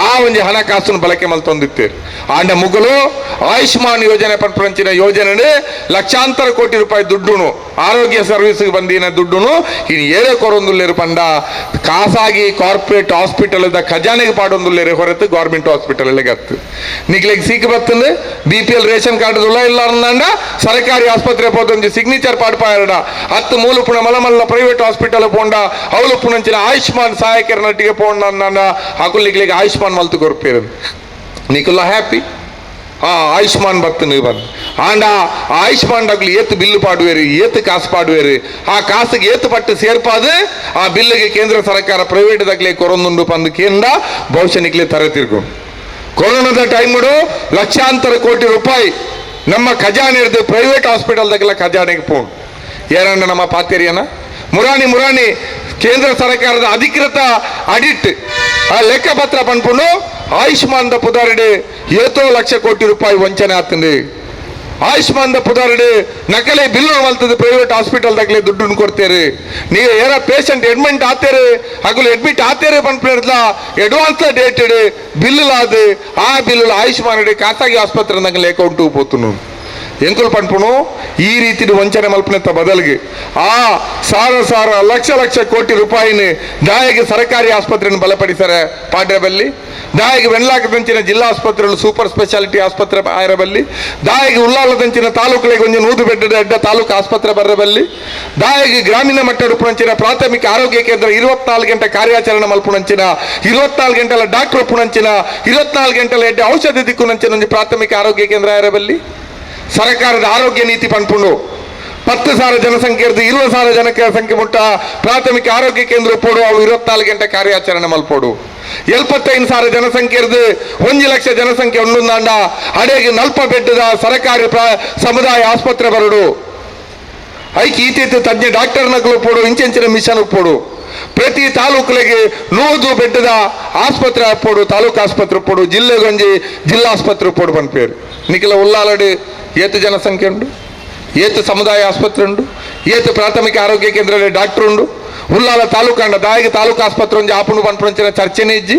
ಆ ಒಂಜಿ ಹಣಕಾಸನ್ನು ಬಳಕೆ ಮಲ್ತೊಂದಿತ್ತೀರಿ. ಆಂಡ ಮುಗುಲು ಆಯುಷ್ಮಾನ್ ಯೋಜನೆ ಪಂಚಿನ ಯೋಜನೆ ಲಕ್ಷಾಂತರ ಕೋಟಿ ರೂಪಾಯಿ ದುಡ್ಡುನು ಆರೋಗ್ಯ ಸರ್ವಿಸ್ಗೆ ಬಂದಿನ ದುಡ್ಡುನು ಇನ್ನು ಏರೇ ಕೊರೊಂದುಲ್ಲೇರು ಪಂಡ ಖಾಸಗಿ ಕಾರ್ಪೊರೇಟ್ ಹಾಸ್ಪಿಟಲ್ ಖಜಾನೆಗೆ ಪಾಡೊಂದುಲ್ಲೇರು ಹೊರತು ಗೌರ್ಮೆಂಟ್ ಹಾಸ್ಪಿಟಲ್ ಗತ್ತು. ನಿಕ್ಲೆಗ್ ಸೀಕ್ ಬತ್ತಂದು BPL ration card ದುಲ್ಲ ಇಲ್ಲ ಅಂದಂಡ ಸರ್ಕಾರಿ ಆಸ್ಪತ್ರೆ ಪೋತೊಂಜಿ ಸಿಗ್ನೇಚರ್ ಪಾಡ್ಪಾಯರಡ ಹತ್ತು ಮೂಲು ಪುಣ ಮಲ್ಲ ಮಲ್ಲ ಪ್ರೈವೇಟ್ ಹಾಸ್ಪಿಟಲ್ ಪೋಂಡ ಅವಳು ಪುಣಂಚಿನ ಆಯುಷ್ಮಾನ್ ಸಹಾಯಕರನಟ್ಟಿಗೆ ಪೋಂಡ ಅಂದಂಡ ಅಕುಲ್ ಆಯುಷ್ಮಾನ್ ಮಲ್ತು ಕೊರ್ಪೇರು. ನಿಕುಲ್ಲ ಹ್ಯಾಪಿ ಆ ಆಯುಷ್ಮಾನ್ ಬರ್ತನು ಬಂದು ಆಂಡ ಆಯುಷ್ಮಾನ್ ಡಾಕ್ಲು ಏತು ಬಿಲ್ಲು ಪಾಡುವೇರು, ಏತು ಕಾಸು ಪಾಡುವೇರು, ಆ ಕಾಸುಗೆ ಏತು ಪಟ್ಟು ಸೇರ್ಪಾದು ಆ ಬಿಲ್ಲಿಗೆ ಕೇಂದ್ರ ಸರ್ಕಾರ ಪ್ರೈವೇಟ್ ದಾಖಲೆ ಕೊರೊಂದುಂಡು ಪಂದು ಕೇಂದ್ರ ಬಹುಶಃ ನಿಕ್ಲೆ ತರೆ ತಿರ್ಗು. ಕೊರೋನಾದ ಟೈಮುಡು ಲಕ್ಷಾಂತರ ಕೋಟಿ ರೂಪಾಯಿ ನಮ್ಮ ಖಜಾನೆ ಹಿಡಿದು ಪ್ರೈವೇಟ್ ಹಾಸ್ಪಿಟಲ್ ದಾಗಲ ಖಜಾನೆಗೆ ಪೋಂಡು. ಏನಂಡ ನಮ್ಮ ಪಾತೇರಿಯನ ಮುರಾಣಿ ಮುರಾಣಿ ಕೇಂದ್ರ ಸರ್ಕಾರದ ಅಧಿಕೃತ ಅಡಿಟ್ ಆ ಲೆಕ್ಕಪತ್ರ ಪನ್ಪುಂಡು ಆಯುಷ್ಮಾನ್ the ಪುದಾರಡು ಏತೋ ಲಕ್ಷ ಕೋಟಿ ರೂಪಾಯಿ ವಂಚನೆ ಆತಂದು. ಆಯುಷ್ಮಾನ್ the ಪುದಾರಡು ನಕಲಿ ಬಿಲ್ಲು ಮಲ್ತದ ಪ್ರೈವೇಟ್ ಹಾಸ್ಪಿಟಲ್ ದಾಗಲೇ ದುಡ್ಡು ಕೊಡ್ತೇರು. ನೀವು ಏರ ಪೇಷಂಟ್ ಅಡ್ಮಿಟ್ ಆತೇರು, ಹಗಲು ಅಡ್ಮಿಟ್ ಆತೇರು ಪನ್ಪಿರ್ಲ advance dated bill ಲಾದು ಆ ಬಿಲ್ಲು ಆಯುಷ್ಮಾನ್ ಖಾಸಗಿ ಆಸ್ಪತ್ರೆ ನಕಲಿ ಅಕೌಂಟ್ ಪೋತುನು. ಎಂಕುಲು ಪನ್ಪುನು ಈ ರೀತಿ ವಂಚನೆ ಮಲ್ಪನೆತ್ತ ಬದಲಿಗೆ ಆ ಸಾವಿರ ಸಾವಿರ ಲಕ್ಷ ಲಕ್ಷ ಕೋಟಿ ರೂಪಾಯಿನ ದಾಯಿಗೆ ಸರ್ಕಾರಿ ಆಸ್ಪತ್ರೆಯನ್ನು ಬಲಪಡಿಸರೆ ಪಾಡ್ಯಬಲ್ಲಿ, ದಾಯಿಗೆ ವೆನ್ಲಾಕದಂಚಿನ ಜಿಲ್ಲಾ ಆಸ್ಪತ್ರೆಗಳು ಸೂಪರ್ ಸ್ಪೆಷಾಲಿಟಿ ಆಸ್ಪತ್ರೆ ಆಯರಬಲ್ಲಿ, ದಾಯಿಗೆ ಉಲ್ಲಾಲದಂಚಿನ ತಾಲೂಕುಗಳಿಗೆ ಒಂಜಿ ನೂದು ಬೆಡ್ಡದ ಎಡ್ಡ ತಾಲೂಕು ಆಸ್ಪತ್ರೆ ಬರಬಲ್ಲಿ, ದಾಯಿಗೆ ಗ್ರಾಮೀಣ ಮಟ್ಟದ ಪುಣಂಚಿನ ಪ್ರಾಥಮಿಕ ಆರೋಗ್ಯ ಕೇಂದ್ರ 24 ಗಂಟೆ ಕಾರ್ಯಾಚರಣೆ ಮಲ್ಪುಣಂಚಿನ 24 ಗಂಟೆಲ ಡಾಕ್ಟರ್ ಪುಣಂಚಿನ 24 ಗಂಟೆಲ ಎಡ್ಡೆ ಔಷಧಿ ದಿಕ್ಕುನಂಚಿನ ಒಂಜಿ ಪ್ರಾಥಮಿಕ ಆರೋಗ್ಯ ಕೇಂದ್ರ ಆಯರಬಲ್ಲಿ. ಸರ್ಕಾರದ ಆರೋಗ್ಯ ನೀತಿ ಪನ್ಪುಂಡು 10,000 ಜನಸಂಖ್ಯೆ ಇರ್ದು 20,000 ಜನಕ್ಕೆ ಸಂಖ್ಯೆ ಮುಟ್ಟ ಪ್ರಾಥಮಿಕ ಆರೋಗ್ಯ ಕೇಂದ್ರ ಪೋಡು, ಅವು 24 ಗಂಟೆ ಕಾರ್ಯಾಚರಣೆ ಮಲ್ಪೋಡು. 75,000 ಜನಸಂಖ್ಯೆ ಇರ್ದು 1 ಲಕ್ಷ ಜನಸಂಖ್ಯೆ ಒಂದೊಂದಾಂಡ ಅಡೆಗೆ ನಲ್ಪ ಬೆಟ್ಟದ ಸರ್ಕಾರಿ ಸಮುದಾಯ ಆಸ್ಪತ್ರೆ ಬರಡು, ಐಕ್ ಈತೇತು ತಜ್ಞ ಡಾಕ್ಟರ್ ನಕಲು ಪೋಡು, ಇಂಚೆಂಚಿನ ಮಿಷನ್ ಪೋಡು. ಪ್ರತಿ ತಾಲೂಕುಲೆಗೆ 100 ಬೆಡ್ಡದ ಆಸ್ಪತ್ರೆ ಪೋಡು, ತಾಲೂಕು ಆಸ್ಪತ್ರೆ ಪೋಡು, ಜಿಲ್ಲೆಗೊಂಜಿ ಜಿಲ್ಲಾಸ್ಪತ್ರೆ ಪೋಡು ಪನ್ಪೇರು. ನಿಖಿಲ ಉಲ್ಲಾಲಡು ಏತು ಜನಸಂಖ್ಯೆ ಉಂಡು, ಏತು ಸಮುದಾಯ ಆಸ್ಪತ್ರೆ ಉಂಡು, ಏತು ಪ್ರಾಥಮಿಕ ಆರೋಗ್ಯ ಕೇಂದ್ರದಲ್ಲಿ ಡಾಕ್ಟರ್ ಉಂಡು. ಉಲ್ಲಾಲ ತಾಲೂಕಂಡ ದಾಯಿಗೆ ತಾಲೂಕು ಆಸ್ಪತ್ರೆ ಒಂಜಿ ಆಪುಂಡು ಪನ್ಪುನಂಚಿನ ಚರ್ಚೆನೇ ಇಜ್ಜಿ.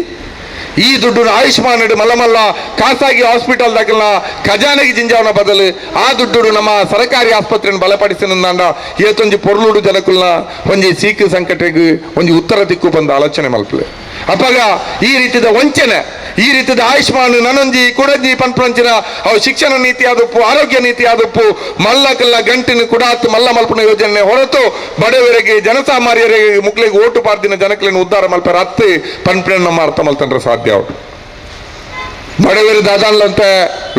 ಈ ದುಡ್ಡು ಆಯುಷ್ಮಾನ್ ಮಲ್ಲ ಮಲ್ಲ ಖಾಸಗಿ ಹಾಸ್ಪಿಟಲ್ ದಾಖಲ ಖಜಾನೆಗೆ ಜಿಂಜಾವನ ಬದಲು ಆ ದುಡ್ಡು ನಮ್ಮ ಸರಕಾರಿ ಆಸ್ಪತ್ರೆಯನ್ನು ಬಲಪಡಿಸಿದಂಡ ಏತೊಂಜಿ ಪೊರ್ಲುಡು ಜನಕುಲ್ನ ಒಂಜಿ ಸೀಕು ಸಂಕಟಕ್ಕೆ ಒಂಜಿ ಉತ್ತರ ದಿಕ್ಕು ಬಂದ ಆಲೋಚನೆ ಮಲ್ಪಲೆ. ಅಪಗ ಈ ರೀತಿದ ವಂಚನೆ, ಈ ರೀತಿದ ಆಯುಷ್ಮಾನ್ ನನೊಂಜಿ ಕುಡಂಜಿ ಪನ್ಪಂಚಿನ ಅವು ಶಿಕ್ಷಣ ನೀತಿ ಆದಪ್ಪು, ಆರೋಗ್ಯ ನೀತಿ ಆದಪ್ಪು, ಮಲ್ಲಕಲ್ಲ ಗಂಟಿನ ಕುಡಾತ್ ಮಲ್ಲ ಮಲ್ಪನ ಯೋಜನೆ ಹೊರತು ಬಡವರಿಗೆ ಜನಸಾಮಾನ್ಯರಿಗೆ ಮುಕ್ಳಿಗೆ ಓಟು ಪಾರ್ದಿನ ಜನಕ್ಲಿನ ಉದ್ಧಾರ ಮಲ್ಪರ ಅತ್ತಿ ಪನ್ಪನ ನಮ್ಮ ಅರ್ಥ ಮಲ್ತಂದ್ರೆ ಸಾಧ್ಯ ಅವಡು. ಬಡವರು ದಾದಾನ್ಲಂತೆ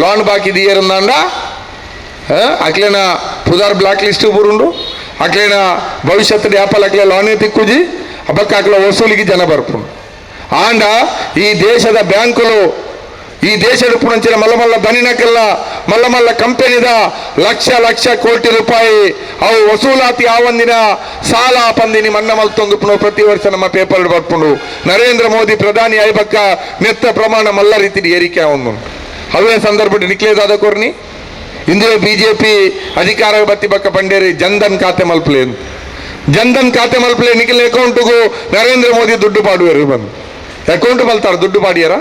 ಲೋನ್ ಬಾಕಿ ದಿಯರಂದಾಂಡ ಅಕ್ಲೇನ ಪುದಾರ್ ಬ್ಲಾಕ್ ಲಿಸ್ಟ್ ಬರುಂಡು, ಅಕ್ಲೇನ ಭವಿಷ್ಯದ ಯಾಪಲ್ ಅಕ್ಲೆ ಲೋನೇ ತಿಕ್ಕುಜಿ, ಅಬಕ್ಕ ಅಕ್ಲ ವಸೂಲಿಗೆ ಜನ ಬರ್ಪುಂಡು. ಆಂಡ ಈ ದೇಶದ ಬ್ಯಾಂಕುಲು, ಈ ದೇಶದ ಪುಣಂಚಿನ ಮಲ್ಲ ಮಲ್ಲ ದನಿನಕ್ಕೆಲ್ಲ ಮಲ್ಲ ಮಲ್ಲ ಕಂಪನಿದ ಲಕ್ಷ ಲಕ್ಷ ಕೋಟಿ ರೂಪಾಯಿ ಅವು ವಸೂಲಾತಿ ಆವಂದಿನ ಸಾಲ ಪಂದಿನಿ ಮನ್ನ ಮಲ್ತೊಂದು ಪುನಃ ಪ್ರತಿ ವರ್ಷ ನಮ್ಮ ಪೇಪರ್ ಬರ್ಪುಂಡು. ನರೇಂದ್ರ ಮೋದಿ ಪ್ರಧಾನಿ ಐಬಕ್ಕ ನೆತ್ತ ಪ್ರಮಾಣ ಮಲ್ಲ ರೀತಿ ಏರಿಕೆ ಒಂದು ಅವೇ ಸಂದರ್ಭ ನಿಕ್ಲೇದಾದ ಕೊರ್ನಿ. ಇಂದುವೆ ಬಿಜೆಪಿ ಅಧಿಕಾರ ಬತ್ತಿ ಬಕ್ಕ ಪಂಡೇರಿ ಜನ್ಧನ್ ಖಾತೆ ಮಲ್ಪಲೆ, ಜನ್ಧನ್ ಖಾತೆ ಮಲ್ಪಲೆ ನಿಖಿಲ್ ಅಕೌಂಟ್ಗೂ ನರೇಂದ್ರ ಮೋದಿ ದುಡ್ಡು ಪಾಡುವರು ಬಂದು ಅಕೌಂಟ್ ಮಲ್ತಾರ ದುಡ್ಡು ಪಾಡಿಯರ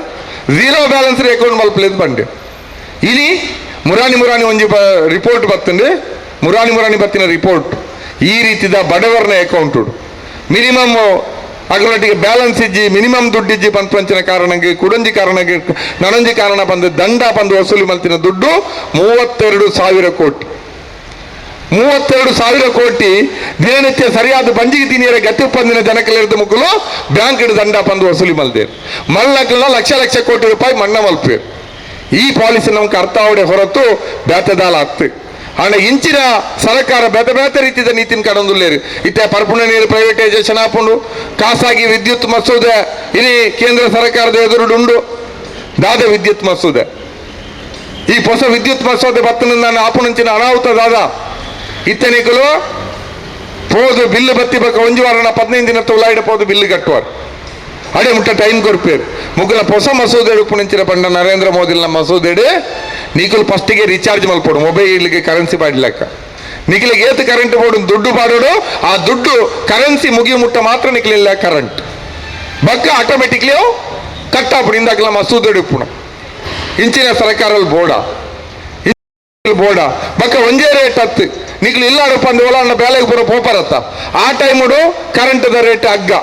zero balance account ಮಲ್ಪలేదు ಬಂಡೆ. ಇಲ್ಲಿ ಮುರಾನಿ ಮುರಾನಿ ಒಂಜಿ ರಿಪೋರ್ಟ್ ಬತ್ತಂಡೆ, ಮುರಾನಿ ಮುರಾನಿ ಬತ್ತಿನ ರಿಪೋರ್ಟ್ ಈ ರೀತಿದ ಬಡವರನ ಅಕೌಂಟು ಮಿನಿಮಮ್ ಅಗಲೊಟ್ಟಿಗೆ ಬ್ಯಾಲೆನ್ಸ್ ಇಜ್ಜಿ, ಮಿನಿಮಮ್ ದುಡ್ಡಿಜ್ಜಿ ಪಂಚನ ಕಾರಣಕ್ಕೆ ಕುಡಂಜಿ ಕಾರಣಕ್ಕೆ ನನಂಜಿ ಕಾರಣ ಬಂದು ದಂಡ ಬಂದು ವಸೂಲಿ ಮಲ್ತಿನ ದುಡ್ಡು 32,000 ಕೋಟಿ. 32,000 ಕೋಟಿ ದಿನನಿತ್ಯ ಸರಿಯಾದ ಬಂಜಿಗೆ ತಿನ್ನಿಯರ ಗತಿ ಉಪ್ಪಂದಿನ ಜನಕಲಿರದ ಮುಕ್ಕಲು ಬ್ಯಾಂಕ್ ದಂಡ ಬಂದು ವಸೂಲಿ ಮಲ್ದೇರು ಮಲ್ಲಕ್ಕೆಲ್ಲ ಲಕ್ಷ ಲಕ್ಷ ಕೋಟಿ ರೂಪಾಯಿ ಮಣ್ಣ ಮಲ್ಪೇರು. ಈ ಪಾಲಿಸಿ ನಮ್ಗೆ ಅರ್ಥ ಆವಡೆ ಹೊರತು ಬೇತೆದಾಲ ಆಗ್ತು. ಆಂಡ ಇಂಚಿನ ಸರ್ಕಾರ ಬೇತೆ ಬೇತೆ ರೀತಿಯ ನೀತಿನ ಕಡೊಂದುಲ್ಲೇರು. ಇತ್ತೆ ಪರ್ಪುಣ ನೀರು ಪ್ರೈವೇಟೈಸೇಷನ್ ಆಪುಂಡು, ಖಾಸಗಿ ವಿದ್ಯುತ್ ಮಸೂದೆ ಇಲ್ಲಿ ಕೇಂದ್ರ ಸರ್ಕಾರದ ಎದುರುಡುಂಡು ದಾದ ವಿದ್ಯುತ್ ಮಸೂದೆ. ಈ ಹೊಸ ವಿದ್ಯುತ್ ಮಸೂದೆ ಬತ್ತನ ನಾನು ಆಪುಣಂಚಿನ ಅನಾಹುತ ದಾದ ಇತ್ತನಿಕಲು ಪೋದು ಬಿಲ್ಲು ಬತ್ತಿ ಬಕ್ಕ ಒಂಜಿ ವಾರನ 15 ದಿನ ತುಲಾಯಿಡ ಪೋದು ಬಿಲ್ಲು ಕಟ್ಟುವಾರು ಅಡೆ ಮುಟ್ಟ ಟೈಮ್ ಕೊರ್ಪೇರು. ಮುಗ್ಲ ಹೊಸ ಮಸೂದೆ ಉಪ್ಪುನಂಚಿನ ಪಂಡ ನರೇಂದ್ರ ಮೋದಿನ ಮಸೂದೆಡು ನೀಕುಲು ಫಸ್ಟಿಗೆ ರೀಚಾರ್ಜ್ ಮಲ್ಪೋಡು ಮೊಬೈಲ್ಗೆ ಕರೆನ್ಸಿ ಪಾಡ್ಲೆಕ್ಕ ನಿಖಿಲಿಗೆ ಏತು ಕರೆಂಟ್ ಬೋರ್ಡ್ ದುಡ್ಡು ಪಾಡೋಡು, ಆ ದುಡ್ಡು ಕರೆನ್ಸಿ ಮುಗಿಯು ಮುಟ್ಟ ಮಾತ್ರ ನಿಖಲಿಲ್ಲ ಕರೆಂಟ್ ಬಕ್ಕ ಆಟೋಮೆಟಿಕ್ಲಿ ಕಟ್ ಆಪುಡು. ಇಂದಾಕಲ ಮಸೂದೆಡು ಉಪ್ಪುಣ ಇಂಚಿನ ಸರ್ಕಾರಲ್ಲಿ ಬೋಡ ಬೋಡ ಬಕ್ಕ ಒಂಜೇ ರೇಟ್ ಹತ್ತು ನಿಕ್ಲು ಇಲ್ಲ ಪಂದು ಓಲಾಂಡ ಬೇಲೆಗೆ ಬರೋ ಪೋಪರತ್ತ ಆ ಟೈಮುಡು ಕರೆಂಟ್ the rate ಹಗ್ಗ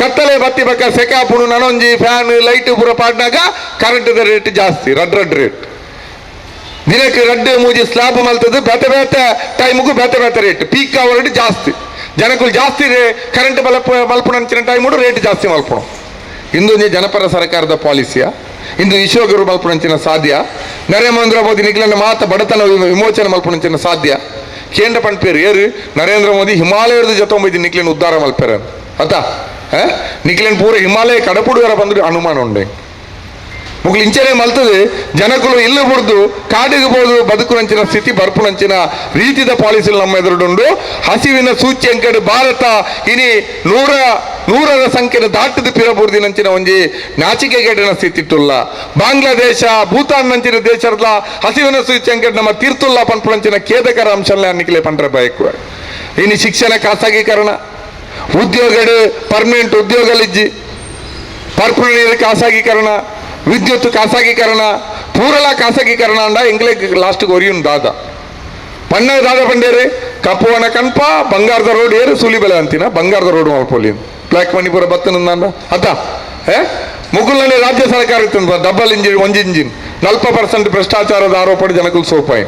ಕತ್ತಲೆ ಬತ್ತಿ ಬಕ್ಕ ಸೆಕಾಪುಡು ನನೊಂಜಿ ಫ್ಯಾನ್ ಲೈಟ್ ಪೂರ ಪಾಡ್ನಾಗ current the rate ಜಾಸ್ತಿ ರಡ್ ರಡ್ ರೇಟ್ ದಿನಕ್ಕೆ ರಡ್ಡು ಮೂಜಿ ಸ್ಲಾಬ್ ಮಲ್ತದ್ದು ಬೇತೆ ಬೇತೆ ಟೈಮ್ಗೂ ಬೇತೆ ಬೇತೆ rate peak hour ಜಾಸ್ತಿ ಜನಕ್ಕೂ ಜಾಸ್ತಿ ಕರೆಂಟ್ ಬಲಪ ಮಲ್ಪುಣಂಚಿನ ಟೈಮುಡು ರೇಟ್ ಜಾಸ್ತಿ ಮಲ್ಪುಣ. ಇಂದು ಜನಪರ ಸರ್ಕಾರದ ಪಾಲಿಸಿಯ ಇಂದು ವಿಶ್ವಗುರು ಮಲ್ಪುಣಂಚಿನ ಸಾಧ್ಯ ನರೇಂದ್ರ ಮೋದಿ ನಿಖಿಲನ ಮಾತ ಬಡತನ ವಿಮೋಚನೆ ಮಲ್ಪುಣಂಚಿನ ಸಾಧ್ಯ ಕೇಂದ್ರ ಪಂಪೇರು ಏರು ನರೇಂದ್ರ ಮೋದಿ ಹಿಮಾಲಯದ ಜೊತೆ ನಿಖಿಲನ ಉದ್ಧಾರ ಮಲ್ಪೇರ ಅತ್ತ ನಿಖಿಲನ್ ಪೂರ ಹಿಮಾಲಯ ಕಡಪುಡುವರ ಬಂದು ಅನುಮಾನ ಉಂಡೆ ಮುಗ್ಲು ಇಂಚನೆ ಮಲ್ತದೆ ಜನಕುಲು ಇಲ್ಲು ಬುಡ್ದು ಕಾಡಿಗೆ ಬೋದು ಬದುಕುನಂಚಿನ ಸ್ಥಿತಿ ಬರ್ಪುನಂಚಿನ ರೀತಿದ ಪಾಲಿಸಿలు ನಮ್ಮ ಎದುರುಡುಂಡು. ಹಸಿವಿನ ಸೂಚ್ಯಂಕಡು ಭಾರತ ಇನಿ ನೂರರ ಸಂಖ್ಯೆನ ದಾಟದ ಪಿರಬುರ್ದಿನಂಚಿನ ಒಂಜಿ ನಾಚಿಕೆಗೇಡಿನ ಸ್ಥಿತಿ ಇಟ್ಟುಲ್ಲ. ಬಾಂಗ್ಲಾದೇಶ ಭೂತಾನ್ ನಂಚಿನ ದೇಶದ ಹಸಿವಿನ ಸೂಚ್ಯಂಕಡು ನಮ್ಮ ತೀರ್ತುಲ್ಲ ಪನ್ಪುನಂಚಿನ ಖೇದಕರ ಅಂಶನೇ ಅನ್ನಿಕಲೆ ಪಂಡ್ರೆ ಬಯಕು. ಇನಿ ಶಿಕ್ಷಣ ಖಾಸಗೀಕರಣ, ಉದ್ಯೋಗಡು ಪರ್ಮನೆಂಟ್ ಉದ್ಯೋಗಲಿಜ್ಜಿ, ಪರ್ಪುಣ ನೀರು ಖಾಸಗೀಕರಣ, ವಿದ್ಯುತ್ ಖಾಸಗೀಕರಣ, ಪೂರಲ ಖಾಸಗೀಕರಣ ಅಂಡ ಎಂಗ್ಲೇ ಲಾಸ್ಟ್ ಒರಿಯುನ್ ದಾದ ಪಣ್ಣ ದಾದ ಪಂಡೇರಿ ಕಪ್ಪುವನ ಕನ್ಪ ಬಂಗಾರದ ರೋಡ್ ಏರು ಸೂಲಿಬೆಲೆ ಅಂತಿನ ಬಂಗಾರದ ರೋಡ್ ಮಲ್ಪೊಲಿ ಬ್ಲ್ಯಾಕ್ ಮನಿ ಪೂರ ಬತ್ತನ ಅತ್ತ ಮುಗುಲ್ನಲ್ಲಿ ರಾಜ್ಯ ಸರ್ಕಾರ ಇತ್ತು ಡಬಲ್ ಇಂಜಿನ್ ಒಂಜಿ ಇಂಜಿನ್ 40% ಭ್ರಷ್ಟಾಚಾರದ ಆರೋಪ ಜನಕಲ್ ಸೋಪಾಯಿ.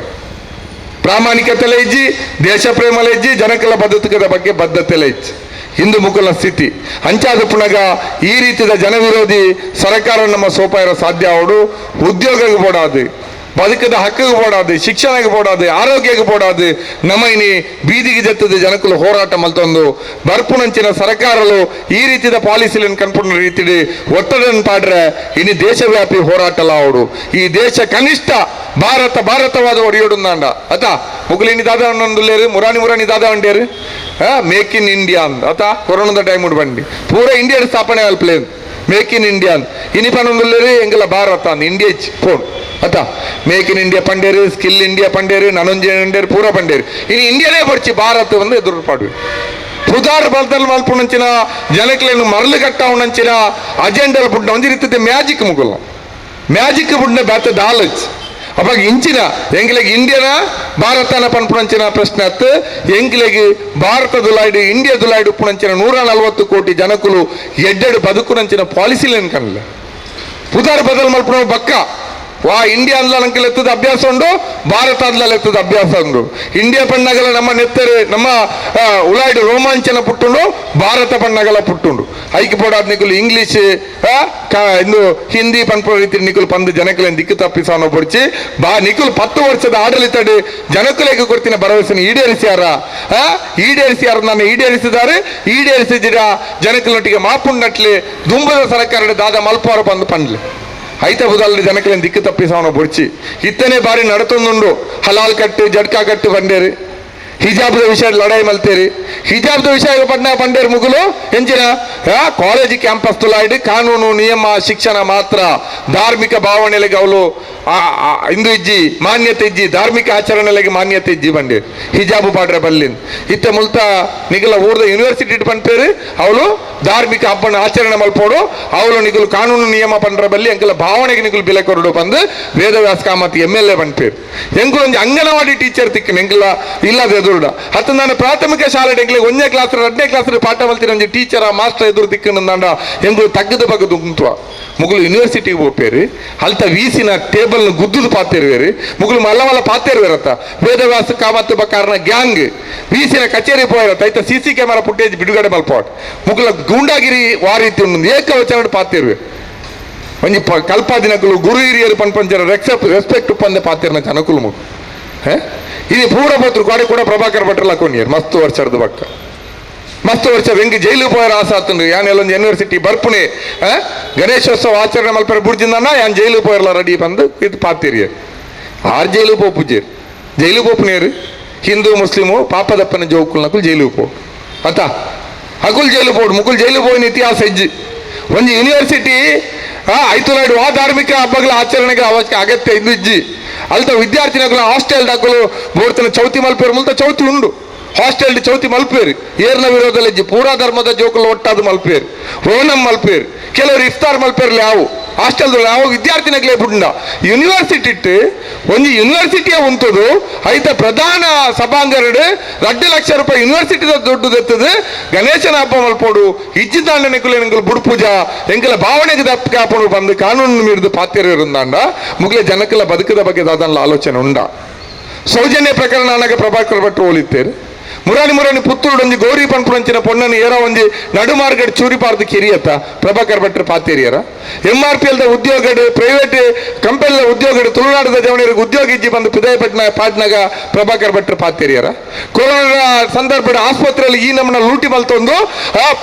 ಪ್ರಾಮಾಣಿಕತೆಲೆ ಇಜ್ಜಿ, ದೇಶ ಪ್ರೇಮಲೆ ಇಜ್ಜಿ, ಜನಕಲ ಬದ್ಧತೆದ ಬಗ್ಗೆ ಬದ್ಧತೆಲೆ ಇಜ್ಜಿ. ಹಿಂದೂ ಮುಕುಲ ಸ್ಥಿತಿ ಅಂಚಾದ ಪುನಗ ಈ ರೀತಿಯ ಜನವಿರೋಧಿ ಸರ್ಕಾರ ನಮ್ಮ ಸೋಪಾಯರ ಸಾಧ್ಯ ಅವಡು. ಉದ್ಯೋಗಕ್ಕೆ ಬೋಡಾದು, ಬದುಕದ ಹಕ್ಕಿಗೆ ಬೋಡಾದು, ಶಿಕ್ಷಣಕ್ಕೆ ಬೋಡಾದು, ಆರೋಗ್ಯಕ್ಕೆ ಬೋಡಾದು ನಮ್ಮ ಇನಿ ಬೀದಿಗೆ ಜತ್ತದ ಜನಕುಲು ಹೋರಾಟ ಮಲ್ತೊಂದು ಬರ್ಪುನಂಚಿನ ಸರ್ಕಾರಲು ಈ ರೀತಿಯ ಪಾಲಿಸಿలను ಕನ್ಪುನ ರೀತಿ ಒತ್ತಡ ಪಾಡ್ರೆ ಇನಿ ದೇಶವ್ಯಾಪಿ ಹೋರಾಟಲ ಅವಡು. ಈ ದೇಶ ಕನಿಷ್ಠ ಭಾರತ ಭಾರತವಾದ ಒಡೆಯೋಡುಂದಾಂಡ ಅತ ಮುಗುಲಿನಿ ದಾದ ಅನ್ನೊಂದುಲ್ಲೇರು ಮುರಾನಿ ಮುರಾನಿ ದಾದ ಅಂಡೇರು Make in India ಅಂದ್ ಅತ ಕೊರೋನಾದ ಟೈಮ್ ಬಂಡಿ ಪೂರ ಇಂಡಿಯಾ ಸ್ಥಾಪನೆ ಅಲ್ಪ್ಲೇನ್ make in India ಅಂದ್ ಇನಿ ಪನೊಂದುಲ್ಲೇರಿ ಎಂಗಲ ಭಾರತ ಅಂದ್ ಇಂಡಿಯಾ ಫೋನ್ ಅತ make in India ಪಂಡೇರು skill India ಪಂಡೇರು ನನೊಂಜಿ ಪಂಡೇರು ಪೂರ ಪಂಡೇರು ಇನಿ ಇಂಡಿಯಾನೇ ಬಡ್ಚಿ ಭಾರತ ಒಂದು ಎದುರು ಪಾಡುವೆ ಪುದಾರ್ ಬಲ್ದಲ್ ಮಲ್ಪುನಂಚಿನ ಜನಕ್ಲೆನ್ ಮರಳು ಕಟ್ಟಾವುನಂಚಿನ ಅಜೆಂಡಲ್ ಪುಟ್ಟ ಒಂಜಿ ರೀತಿದ ಮ್ಯಾಜಿಕ್ ಮುಗುಲ್ಲ ಮ್ಯಾಜಿಕ್ ಬುಡ್ನ ಬ್ಯಾತ ದಾಲಚ್ ಅವಾಗ ಇಂಚಿನ ಎಂಗ್ಲೆಗ್ ಇಂಡಿಯನ ಭಾರತನ ಪನ್ಪುನಂಚಿನ ಪ್ರಶ್ನೆ ಅತ್ತು ಎಂಗ್ಲೆಗ್ ಭಾರತ ದುಲಾಯ್ಡು ಇಂಡಿಯಾ ದುಲಾಯ್ಡು ಉಪ್ಪುನಂಚಿನ 140 ಕೋಟಿ ಜನಕುಲು ಎಡ್ಡೆಡು ಬದುಕುನಂಚಿನ ಪಾಲಿಸಿಲೇನು ಕನಲೆ ಪುದಾರ್ ಬದಲ್ ಮಲ್ಪುನ ಬಕ್ಕ ವಾ ಇಂಡಿಯಾ ಅಂದ್ಲ ನಂಕಲ್ ಎತ್ತದ ಅಭ್ಯಾಸ ಉಂಡು, ಭಾರತ ಅಂದ್ಲ ಎತ್ತದ ಅಭ್ಯಾಸ ಉಂಡು. ಇಂಡಿಯಾ ಪಣ್ಣಗಲ ನಮ್ಮ ನೆತ್ತರೆ ನಮ್ಮ ಉಲಾಯ್ಡು ರೋಮಾಂಚನ ಪುಟ್ಟುಂಡು, ಭಾರತ ಪಣ್ಣಗಲ ಪುಟ್ಟುಂಡು. ಐಕ್ ಪೋಡಾದ್ ನಿಕುಲು ಇಂಗ್ಲೀಷ್ ಇಂದು ಹಿಂದಿ ಪನ್ಪುನ ರೀತಿ ನಿಕುಲು ಪಂದು ಜನಕುಲೆನ್ ದಿಕ್ಕು ತಪ್ಪಿಸಾವನ ಪೊಡ್ಚಿ ಬಾ ನಿಕುಲು 10 ವರ್ಷದ ಆಡಳಿತಡು ಜನಕುಲೆಗ್ ಕೊರ್ತಿನ ಭರವಸೆನ ಈಡೇರಿಸ್ಯಾರ, ಈಡೇರಿಸ್ಯಾರ ನನ್ನ ಈಡೇರಿಸಿದ್ದಾರೆ, ಈಡೇರಿಸಿದಿರ ಜನಕುಲೊಟ್ಟಿಗೆ ಮಾಪುಂಡಟ್ಲೆ ದುಂಬದ ಸರ್ಕಾರ ದಾದ ಮಲ್ಪಾರ ಪಂದು ಪಂಡ್ಲೆ ಐತ ಬುದಲ್ದ ಜನಕಲೆನ್ ದಿಕ್ಕು ತಪ್ಪಿಸಾವನ ಬೊಡ್ಚಿ. ಇತ್ತನೇ ಬಾರಿ ನಡತೊಂದುಂಡು ಹಲಾಲ್ ಕಟ್ಟು ಜಡ್ಕಾ ಕಟ್ಟು ಬಂಡೇರಿ, ಹಿಜಾಬ್ದ ವಿಷಯ ಲಡಾಯಿ ಮಲ್ತೇರಿ, ಹಿಜಾಬ್ದ ವಿಷಯ ಪಟ್ನ ಪಂಡೇರು ಮುಗುಲು ಎಂಚಿನ ಕಾಲೇಜ್ ಕ್ಯಾಂಪಸ್ ತುಲಾಯ್ಡು ಕಾನೂನು ನಿಯಮ ಶಿಕ್ಷಣ ಮಾತ್ರ ಧಾರ್ಮಿಕ ಭಾವನೆಲೆಗೆ ಅವಳು ಇಂದು ಇಜ್ಜಿ ಮಾನ್ಯತೆ ಇಜ್ಜಿ ಧಾರ್ಮಿಕ ಆಚರಣೆಲೆಗೆ ಮಾನ್ಯತೆ ಇಜ್ಜಿ ಬಂಡೇರು ಹಿಜಾಬು ಪಾಡ್ರೆ ಬಲ್ಲಿನ್. ಇತ್ತ ಮುಲ್ತ ನಿಗಲ ಊರ್ದ ಯೂನಿವರ್ಸಿಟಿ ಪನ್ಪೇರು ಅವಳು ಧಾರ್ಮಿಕ ಹಬ್ಬನ ಆಚರಣೆ ಮಲ್ಪೋಡು, ಅವಳು ನಿಗುಲು ಕಾನೂನು ನಿಯಮ ಪಂಡ್ರ ಬಲ್ಲಿ ಎಂಕಲ ಭಾವನೆಗೆ ನಿಗುಲು ಬೆಲೆ ಕೊರಡು ಬಂದು ವೇದವ್ಯಾಸ ಕಾಮತ್ MLA ಪನ್ಪೇರು. ಎಂಕುಲು ಒಂಜಿ ಅಂಗನವಾಡಿ ಟೀಚರ್ ತಿಕ್ಕನ ಎಂಕಲ ಇಲ್ಲದ ಎದುರುಡ ಹತ್ತು ನಾನು ಪ್ರಾಥಮಿಕ ಶಾಲೆ ಎಂಕ್ಲೆ 1ನೇ ಕ್ಲಾಸ್ 2ನೇ ಕ್ಲಾಸ್ ಪಾಠ ಮಲ್ತಿನ ಒಂಜಿ ಟೀಚರ್ ಮಾಸ್ಟರ್ ಎದುರು ತಿಕ್ಕನಂದಾಂಡ ಎಂಕುಲು ತಗ್ಗದ ಬಗ್ಗದು ಉಂಟುವ. ಮುಗುಲು ಯೂನಿವರ್ಸಿಟಿಗೆ ಹೋಗ್ಪೇರಿ ಅಲ್ತ ವೀಸಿನ ಟೇಬಲ್ ಗುದ್ದುದು ಪಾತೇರುವೇರಿ ಮುಗುಲು ಮಲ್ಲ ಮಲ್ಲ ಪಾತೇರುವೇರತ್ತ ವೇದವ್ಯಾಸ ಕಾಮತ್ ಬಕಾರನ ಗ್ಯಾಂಗ್ ವೀಸಿನ ಕಚೇರಿ ಪೋಯಿರತ್ತ ಐತ CC camera footage ಬಿಡುಗಡೆ ಮಲ್ಪಾಟ್ ಮುಗುಲ ಗೂಂಡಾಗಿರಿ ವಾರೀತಿ ಉಂಡು ಏಕವಚನ ಪಾತೇರುವೆ. ಒಂಜಿ ಕಲ್ಪಾದಿನಕುಲು ಗುರು ಹಿರಿಯರು ಪನ್ಪಂಚರ ರೆಸ್ಪೆಕ್ಟ್ ಪಂದೆ ಪಾತೇರ್ನ ಜನಕುಲು ಮುಗು. ಇದು ಪೂರ ಪತ್ರ ಕೋಡೆ ಕೂಡ ಪ್ರಭಾಕರ್ ಭಟ್ರಲ್ಲ ಕೊನಿಯರ್ ಮಸ್ತ್ ವರ್ಷದ ಬಕ್ಕ ಮಸ್ತ್ ವರ್ಷ ವೆಂಗಿ ಜೈಲು ಪೋಯರ ಆಸ ಆತಂಡು ಯಾನ್ ಎಲ್ಲೊಂದು ಯೂನಿವರ್ಸಿಟಿ ಬರ್ಪುಣೆ ಗಣೇಶೋತ್ಸವ ಆಚರಣೆ ಮಲ್ಪರ ಬುಡ್ಜಿಂದನ್ನ ಯಾನ್ ಜೈಲು ಪೋಯರ್ಲ ರೆಡಿ ಬಂದು ಇದು ಪಾತೀರಿಯ ಆರ್ ಜೈಲು ಪೋಪುಜೇರು ಜೈಲು ಪೋಪುನೇರು ಹಿಂದೂ ಮುಸ್ಲಿಮು ಪಾಪದಪ್ಪನ ಜೋಕುಲ್ನಕುಲು ಜೈಲು ಪೋ ಅತ ಅಕುಲ್ ಜೈಲು ಪೋಡು ಮುಕುಲ್ ಜೈಲು ಪೋಯಿನ ಇತಿಹಾಸ ಇಜ್ಜಿ. ಒಂಜಿ ಯೂನಿವರ್ಸಿಟಿ ಐತುಲಾಡು ಆ ಧಾರ್ಮಿಕ ಹಬ್ಬಗಳ ಆಚರಣೆಗೆ ಅವಶ್ಯಕ ಅಗತ್ಯ ಇದು ಇಜ್ಜಿ. ಅಲ್ತ ವಿದ್ಯಾರ್ಥಿನಕುಲು ಹಾಸ್ಟೆಲ್ ದಾಕುಲು ಬೋಡ್ತನ ಚೌತಿ ಮಲ್ಪೇರು ಮುಲ್ತ ಚೌತಿ ಉಂಡು ಹಾಸ್ಟೆಲ್ ಚೌತಿ ಮಲ್ಪೇರು ಏರ್ನ ವಿರೋಧದಲ್ಲಿ ಇಜ್ಜಿ ಪೂರಾ ಧರ್ಮದ ಜೋಕುಲು ಒಟ್ಟಾದ ಮಲ್ಪೇರು ಓಣಂ ಮಲ್ಪೇರು ಕೆಲವರು ಇಫ್ತಾರ್ ಮಲ್ಪೇರ್ಲಿ ಯಾವು ಹಾಸ್ಟೆಲ್ ಯಾವ ವಿದ್ಯಾರ್ಥಿನಗ್ಲೇ ಬುಂಡ ಯೂನಿವರ್ಸಿಟಿ ಇಟ್ಟು ಒಂಜಿ ಯೂನಿವರ್ಸಿಟಿಯ ಉಂಟದು ಐತ ಪ್ರಧಾನ ಸಭಾಂಗರಡು 2 ಲಕ್ಷ ರೂಪಾಯಿ ಯೂನಿವರ್ಸಿಟಿದ ದುಡ್ಡು ದೆತ್ತದು ಗಣೇಶನ ಹಬ್ಬ ಮಲ್ಪೋಡು ಇಜ್ಜಿದಾಂಡ ನಿಕುಲು ಎಂಕುಲು ಬುಡ್ಪೂಜಾ ಎಂಕಲ ಭಾವನೆಗೆ ದಪ್ಪಾಪಡು ಬಂದು ಕಾನೂನು ಮೀರಿದು ಪಾತ್ಯರು ಮುಗ್ಲೆ ಜನಕಲ ಬದುಕದ ಬಗ್ಗೆ ದಾದನ್ಲ ಆಲೋಚನೆ ಉಂಡ. ಸೌಜನ್ಯ ಪ್ರಕರಣ ಅನಗ ಪ್ರಭಾಕರ್ ಭಟ್ರು ಹೋಲಿತ್ತೇರು ಮುರಾನಿ ಮುರಾನಿ ಪುತ್ತೂರು ಒಂಜಿ ಗೌರಿ ಪನ್ಪುನಂಚಿನ ಪೊಣ್ಣನು ಏರ ಒಂಜಿ ನಡುಮಾರ್ಗಡ್ ಚೂರಿ ಪಾರ್ದು ಕಿರಿಯತ್ತ ಪ್ರಭಾಕರ್ ಭಟ್ರು ಪಾತೇರಿಯರ. MRPL the ಉದ್ಯೋಗಡು private ಕಂಪನಿದ ಉದ್ಯೋಗಡು ತುಳುನಾಡದ ಜವನಿಯರಿಗೆ ಉದ್ಯೋಗ ಇಜ್ಜಿ ಬಂದು ಪಿದಾಯಪಟ್ನ ಪಾಟ್ನಾಗ ಪ್ರಭಾಕರ್ ಭಟ್ರು ಪಾತೇರಿಯರ. ಕೊರೋನಾ ಸಂದರ್ಭದ ಆಸ್ಪತ್ರೆಯಲ್ಲಿ ಈ ನಮ್ಮನ್ನ ಲೂಟಿ ಮಲ್ತೊಂದು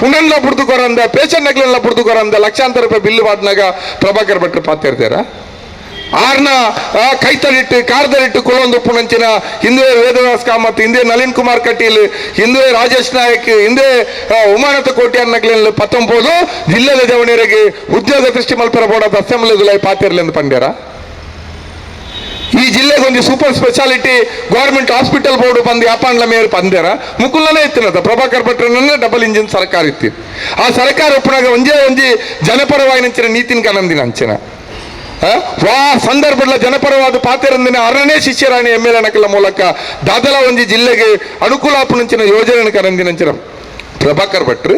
ಪುನನ್ಲ ಬುಡ್ದು ಕೊರಂದ ಪೇಷಂಟ್ ನಗ್ಲೆಲ್ಲ ಬುಡ್ದು ಕೊರಂದ ಲಕ್ಷಾಂತರ ರೂಪಾಯಿ ಬಿಲ್ಲು ಪಾಟ್ನಾಗ ಪ್ರಭಾಕರ್ ಭಟ್ರು ಪಾತೇರ್ತಾರ. ಆರ್ನ ಕೈತಲಿಟ್ಟು ಕಾರ್ದಲಿಟ್ಟು ಕುಲೊಂದು ಪುಣಂಚಿನ ಹಿಂದೆ ವೇದವ್ಯಾಸ ಕಾಮತ್, ಹಿಂದೆ ನಳಿನ್ ಕುಮಾರ್ ಕಟೀಲ್, ಹಿಂದೆ ರಾಜೇಶ್ ನಾಯಕ್, ಹಿಂದೆ ಉಮಾನಾಥ ಕೋಟ್ಯಾನ್ 19 ಜಿಲ್ಲೆದ ಜವಣಿಯರಿಗೆ ಉದ್ಯೋಗ ಸೃಷ್ಟಿ ಮಲ್ಪರ ಬೋರ್ಡ್ ಅಸೆಂಬ್ಲಿ ಪಾತಿರ್ಲೆಂದು ಪಂಡ್ಯಾರ. ಈ ಜಿಲ್ಲೆಗೆ ಒಂದು super speciality government hospital board ಬಂದು ಯಾಪಾಂಡ್ಲ ಮೇಯರ್ ಪಂದ್ಯಾರ ಮುಕುಲ್ಲನೇ ಇತ್ತಿನದ ಪ್ರಭಾಕರ್ ಭಟ್ರನ್ನೇ ಡಬಲ್ ಇಂಜಿನ್ ಸರ್ಕಾರ ಇತ್ತಿ. ಆ ಸರ್ಕಾರ ಒಪ್ಪನಾಗ ಒಂಜೇ ಒಂಜಿ ಜನಪರವಾಗಿ ನೀತಿನ ಕನಂದಿನ ಅಂಚಿನ ವಾ ಸಂದರ್ಭದ ಜನಪರವಾದ ಪಾತ್ರರಂದಿನ ಅರನೇ ಶಿಷ್ಯರಾಣಿ MLA ನಕಲ ಮೂಲಕ ದಾದಲ ಒಂಜಿ ಜಿಲ್ಲೆಗೆ ಅನುಕೂಲ ಆಪುನಂಚಿನ ಯೋಜನೆ ಕರಂದಿನಂಚಿನ ಪ್ರಭಾಕರ್ ಭಟ್ರು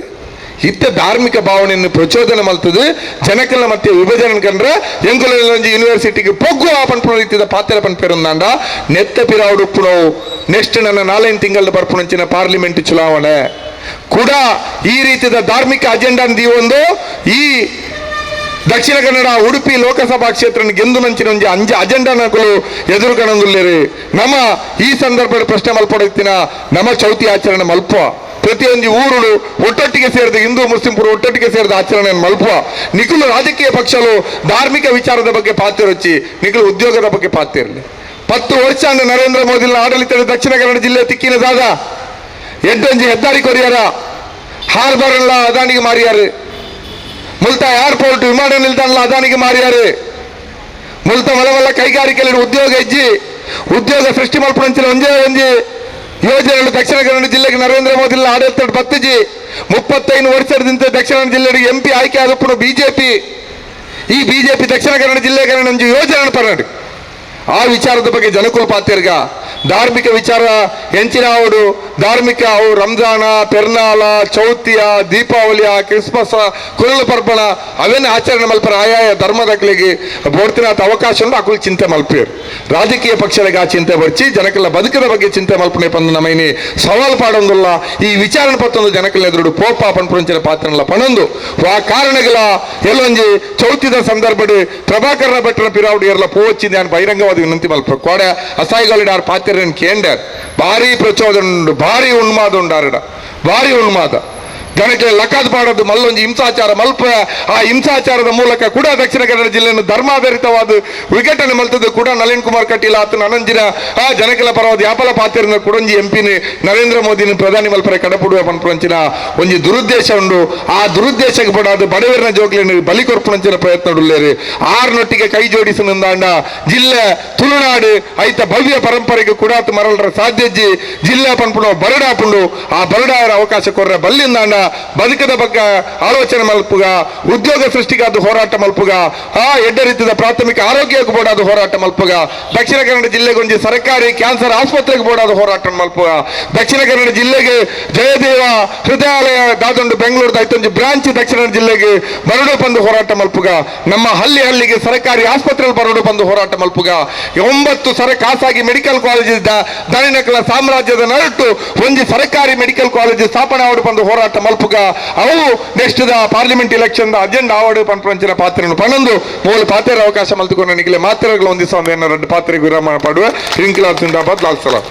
ಇತ್ತ ಧಾರ್ಮಿಕ ಭಾವನೆಯನ್ನು ಪ್ರಚೋದನೆ ಮಲ್ತದು ಜನಕಲ್ನ ಮತ್ತೆ ವಿಭಜನೆ ಕಂಡ್ರೆ ಎಂಕುಲ ಯೂನಿವರ್ಸಿಟಿಗೆ ಪೊಗ್ಗು ಆ ಪನ್ಪುನ ರೀತಿಯ ಪಾತ್ರ ಪನ್ಪೇರುಂದಾಂಡ ನೆತ್ತ ಪಿರಾವುಡು ಉಪ್ಪುನವು ನೆಕ್ಸ್ಟ್ ನನ್ನ 4 ತಿಂಗಳ ಬರ್ಪುನಂಚಿನ ಪಾರ್ಲಿಮೆಂಟ್ ಚುನಾವಣೆ ಕೂಡ ಈ ರೀತಿಯ ಧಾರ್ಮಿಕ ಅಜೆಂಡಾ ಒಂದು ಈ ದಕ್ಷಿಣ ಕನ್ನಡ ಉಡುಪಿ ಲೋಕಸಭಾ ಕ್ಷೇತ್ರ ಗೆಂದು ನಂಚಿನ ಒಂಜಿ ಅಂಜ ಅಜೆಂಡಾ ನಕಲು ಎದುರು ಕಣಂದುಲ್ಲೇರಿ. ನಮ್ಮ ಈ ಸಂದರ್ಭದಲ್ಲಿ ಪ್ರಶ್ನೆ ಮಲ್ಪಡುತ್ತಿನ ನಮ್ಮ ಚೌತಿ ಆಚರಣೆ ಮಲ್ಪ ಪ್ರತಿಯೊಂದು ಊರುಡು ಒಟ್ಟೊಟ್ಟಿಗೆ ಸೇರಿದ ಹಿಂದೂ ಮುಸ್ಲಿಂ ಪುರ ಒಟ್ಟೊಟ್ಟಿಗೆ ಸೇರಿದ ಆಚರಣೆಯನ್ನು ಮಲ್ಪ ನಿಖಲು ರಾಜಕೀಯ ಪಕ್ಷಗಳು ಧಾರ್ಮಿಕ ವಿಚಾರದ ಬಗ್ಗೆ ಪಾತಿರೊಚ್ಚಿ ನಿಖಲು ಉದ್ಯೋಗದ ಬಗ್ಗೆ ಪಾತಿರಲಿ. 10 ವರ್ಷ ನರೇಂದ್ರ ಮೋದಿ ಆಡಳಿತ ದಕ್ಷಿಣ ಕನ್ನಡ ಜಿಲ್ಲೆ ತಿಕ್ಕಿನ ದಾದ ಎಡ್ಡೊಂಜಿ ಹೆದ್ದಾರಿ ಕೊರಿಯರ ಹಾರ್ಬರ್ಲ ಅದಾನಿಗೆ ಮಾರಿಯಾರು. ಮುಲ್ತ ಏರ್ಪೋರ್ಟ್ ವಿಮಾನ ನಿಲ್ದಾಣಲ ಅದಾನಿಗೆ ಮಾರಿಯಾರು. ಮುಲ್ತ ಮಲಮಲ್ಲ ಕೈಗಾರಿಕೆಯಲ್ಲಿ ಉದ್ಯೋಗ ಇಜ್ಜಿ, ಉದ್ಯೋಗ ಸೃಷ್ಟಿ ಮಲ್ಪುನಂಚಿನ ಒಂಜೇ ಒಂಜಿ ಯೋಜನೆಗಳು ದಕ್ಷಿಣ ಕನ್ನಡ ಜಿಲ್ಲೆಗೆ ನರೇಂದ್ರ ಮೋದಿ ಆಡಳಿತ ಬತ್ತಿಜಿ. 35 ವರ್ಷದಿಂದ ದಕ್ಷಿಣ ಕನ್ನಡ ಜಿಲ್ಲೆಗೆ ಎಂಪಿ ಆಯ್ಕೆ ಆದప్పుడు ಬಿಜೆಪಿ, ಈ ಬಿಜೆಪಿ ದಕ್ಷಿಣ ಕನ್ನಡ ಜಿಲ್ಲೆಗೆ ಒಂಜಿ ಯೋಜನೆ ಪರ್ನಡು. ಆ ವಿಚಾರದ ಬಗ್ಗೆ ಜನಕುಲ್ ಪಾತೆರ್ಗ. ಧಾರ್ಮಿಕ ವಿಚಾರ ಎಂಚಿನಾವುಡು, ಧಾರ್ಮಿಕ ಅವು ರಂಜಾನ, ಪೆರ್ನಾಲ, ಚೌತಿಯ, ದೀಪಾವಳಿಯ, ಕ್ರಿಸ್ಮಸ್, ಕುರುಳು ಪರ್ಬಣ ಅವೇನು ಆಚರಣೆ ಮಲ್ಪರ ಆಯಾಯ ಧರ್ಮದಕ್ಲಿಗೆ ಬೋಡ್ತಿನಾಥ ಅವಕಾಶ ಉಂಟು. ಅಕುಲು ಚಿಂತೆ ಮಲ್ಪೇರು. ರಾಜಕೀಯ ಪಕ್ಷಗಳಿಗೆ ಆ ಚಿಂತೆ ಬರ್ಚಿ, ಜನಕ್ಕೆಲ್ಲ ಬದುಕದ ಬಗ್ಗೆ ಚಿಂತೆ ಮಲ್ಪನೆ ಪಂದು ನಮೈನಿ ಸವಾಲ್ ಪಾಡೊಂದುಲ್ಲ. ಈ ವಿಚಾರಣೆ ಪತ್ತೊಂದು ಜನಕ್ಕೆಲ್ಲ ಎದುರು ಪೋಪ ಪನ್ಪುಂಚಿನ ಪಾತ್ರನಲ್ಲ ಪಣೊಂದು ಆ ಕಾರಣಗಳ ಎಲ್ಲೊಂಜಿ ಚೌತಿದ ಸಂದರ್ಭಡ್ ಪ್ರಭಾಕರ ಭಟ್ರ ಪಿರಾವುಡು ಎರ್ಲ ಪೋಚಿಂದ ನಾನು ಬಹಿರಂಗವಾದ ವಿನಂತಿ ಮಲ್ಪ. ಕೋಡೆ ಅಸಾಯಿಗಳಿಡಾರ್ ಪಾತ್ರನ್ ಕೇಂಡರ್. ಭಾರಿ ಪ್ರಚೋದನೆ ಉಂಡು, ಭಾರಿ ಉನ್ಮಾದ ಉಂಡಾರಡ, ಭಾರಿ ಉನ್ಮಾದ. ಜನಕ್ಕೆ ಲಕಾದ್ ಪಾಡೋದು ಮಲ್ಲೊಂಜಿ ಹಿಂಸಾಚಾರ ಮಲ್ಪ, ಆ ಹಿಂಸಾಚಾರದ ಮೂಲಕ ಕೂಡ ದಕ್ಷಿಣ ಕನ್ನಡ ಜಿಲ್ಲೆಯನ್ನು ಧರ್ಮಾಧಾರಿತವಾದ ವಿಘಟನೆ ಮಲ್ತದ್ದು ಕೂಡ ನಳಿನ್ ಕುಮಾರ್ ಕಟೀಲ್ ಆತನ ಅನಂಜಿನ ಆ ಜನಕೆಲ ಪರವಾದ ಯಾಪಲ ಪಾತ್ರನ ಕುಡೊಂಜಿ ಎಂಪಿನ ನರೇಂದ್ರ ಮೋದಿನ ಪ್ರಧಾನಿ ಮಲ್ಪರೆ ಕಡಪುಡುವ ಪನ್ಪುನಂಚಿನ ಒಂಜಿ ದುರುದ್ದೇಶ ಉಂಡು. ಆ ದುರುದ್ದೇಶಕ್ಕೆ ಪಡಾದು ಬಡವರನ ಜೋಗ್ಲಿನ ಬಲಿ ಕೊರ್ಪುನಂಚಿನ ಪ್ರಯತ್ನ ಉಲ್ಲೇರು. ಆರ್ನೊಟ್ಟಿಗೆ ಕೈ ಜೋಡಿಸಿದಂಡ ಜಿಲ್ಲೆ, ತುಳುನಾಡು ಐತ ಭವ್ಯ ಪರಂಪರೆಗೆ ಕೂಡ ಮರಳರ ಸಾಧ್ಯಜ್ಜಿ. ಜಿಲ್ಲೆ ಪನ್ಪುಣ ಬರಡಾಪುಂಡು. ಆ ಬರಡಾಯರ ಅವಕಾಶ ಕೊರ್ರೆ ಬಲ್ಲಿಂದಾಂಡ ಬದುಕದ ಬಗ್ಗೆ ಆಲೋಚನೆ ಮಲ್ಪುಗ, ಉದ್ಯೋಗ ಸೃಷ್ಟಿಗಾದ ಹೋರಾಟ ಮಲ್ಪುಗ, ಆ ಎಡ್ಡ ರೀತಿಯ ಪ್ರಾಥಮಿಕ ಆರೋಗ್ಯಕ್ಕೆ ಬೋಡಾದ ಹೋರಾಟ ಮಲ್ಪುಗ. ದಕ್ಷಿಣ ಕನ್ನಡ ಜಿಲ್ಲೆಗೊಂಜಿ ಸರ್ಕಾರಿ ಕ್ಯಾನ್ಸರ್ ಆಸ್ಪತ್ರೆಗೆ ಬೋಡಾದ ಹೋರಾಟ ಮಲ್ಪುಗ. ದಕ್ಷಿಣ ಕನ್ನಡ ಜಿಲ್ಲೆಗೆ ಜಯದೇವ ಹೃದಯಾಲಯ ದಾದೊಂಡು ಬೆಂಗಳೂರು ಐತೊಂಜಿ ಬ್ರಾಂಚ್ ದಕ್ಷಿಣ ಕನ್ನಡ ಜಿಲ್ಲೆಗೆ ಬರಡು ಬಂದು ಹೋರಾಟ ಮಲ್ಪುಗ. ನಮ್ಮ ಹಳ್ಳಿ ಹಳ್ಳಿಗೆ ಸರ್ಕಾರಿ ಆಸ್ಪತ್ರೆಯಲ್ಲಿ ಬರಡು ಬಂದು ಹೋರಾಟ ಮಲ್ಪುಗ. 9 ಖಾಸಗಿ ಮೆಡಿಕಲ್ ಕಾಲೇಜ್ ದಣಿನಕಲ ಸಾಮ್ರಾಜ್ಯದ ನಡುಟು ಒಂಜಿ ಸರ್ಕಾರಿ ಮೆಡಿಕಲ್ ಕಾಲೇಜ್ ಸ್ಥಾಪನೆ ಆವಡು ಬಂದು ಹೋರಾಟ ಮಲ್ಪುಗ. ಅವು next the parliament election agenda ಆವಡು ಪನ್ಪಂಚಿನ ಪಾತ್ರನು ಪನ್ನೊಂದು ಮೂಲ ಪಾತ್ರ ಅವಕಾಶ ಮಲ್ತುಕೊಂಡು ನಿಗಲೆ ಮಾತ್ರೆಗಳು ಹೊಂದಿಸ ಒಂದು ಎರಡು ಪಾತ್ರೆಗೆ ವಿರಾಮ ಪಡುವೆ. ಇಂಕ್ಲಾಬ್ ಸಿಂದಾಬಾದ್, ಲಾಲ್ ಸಲಾಂ.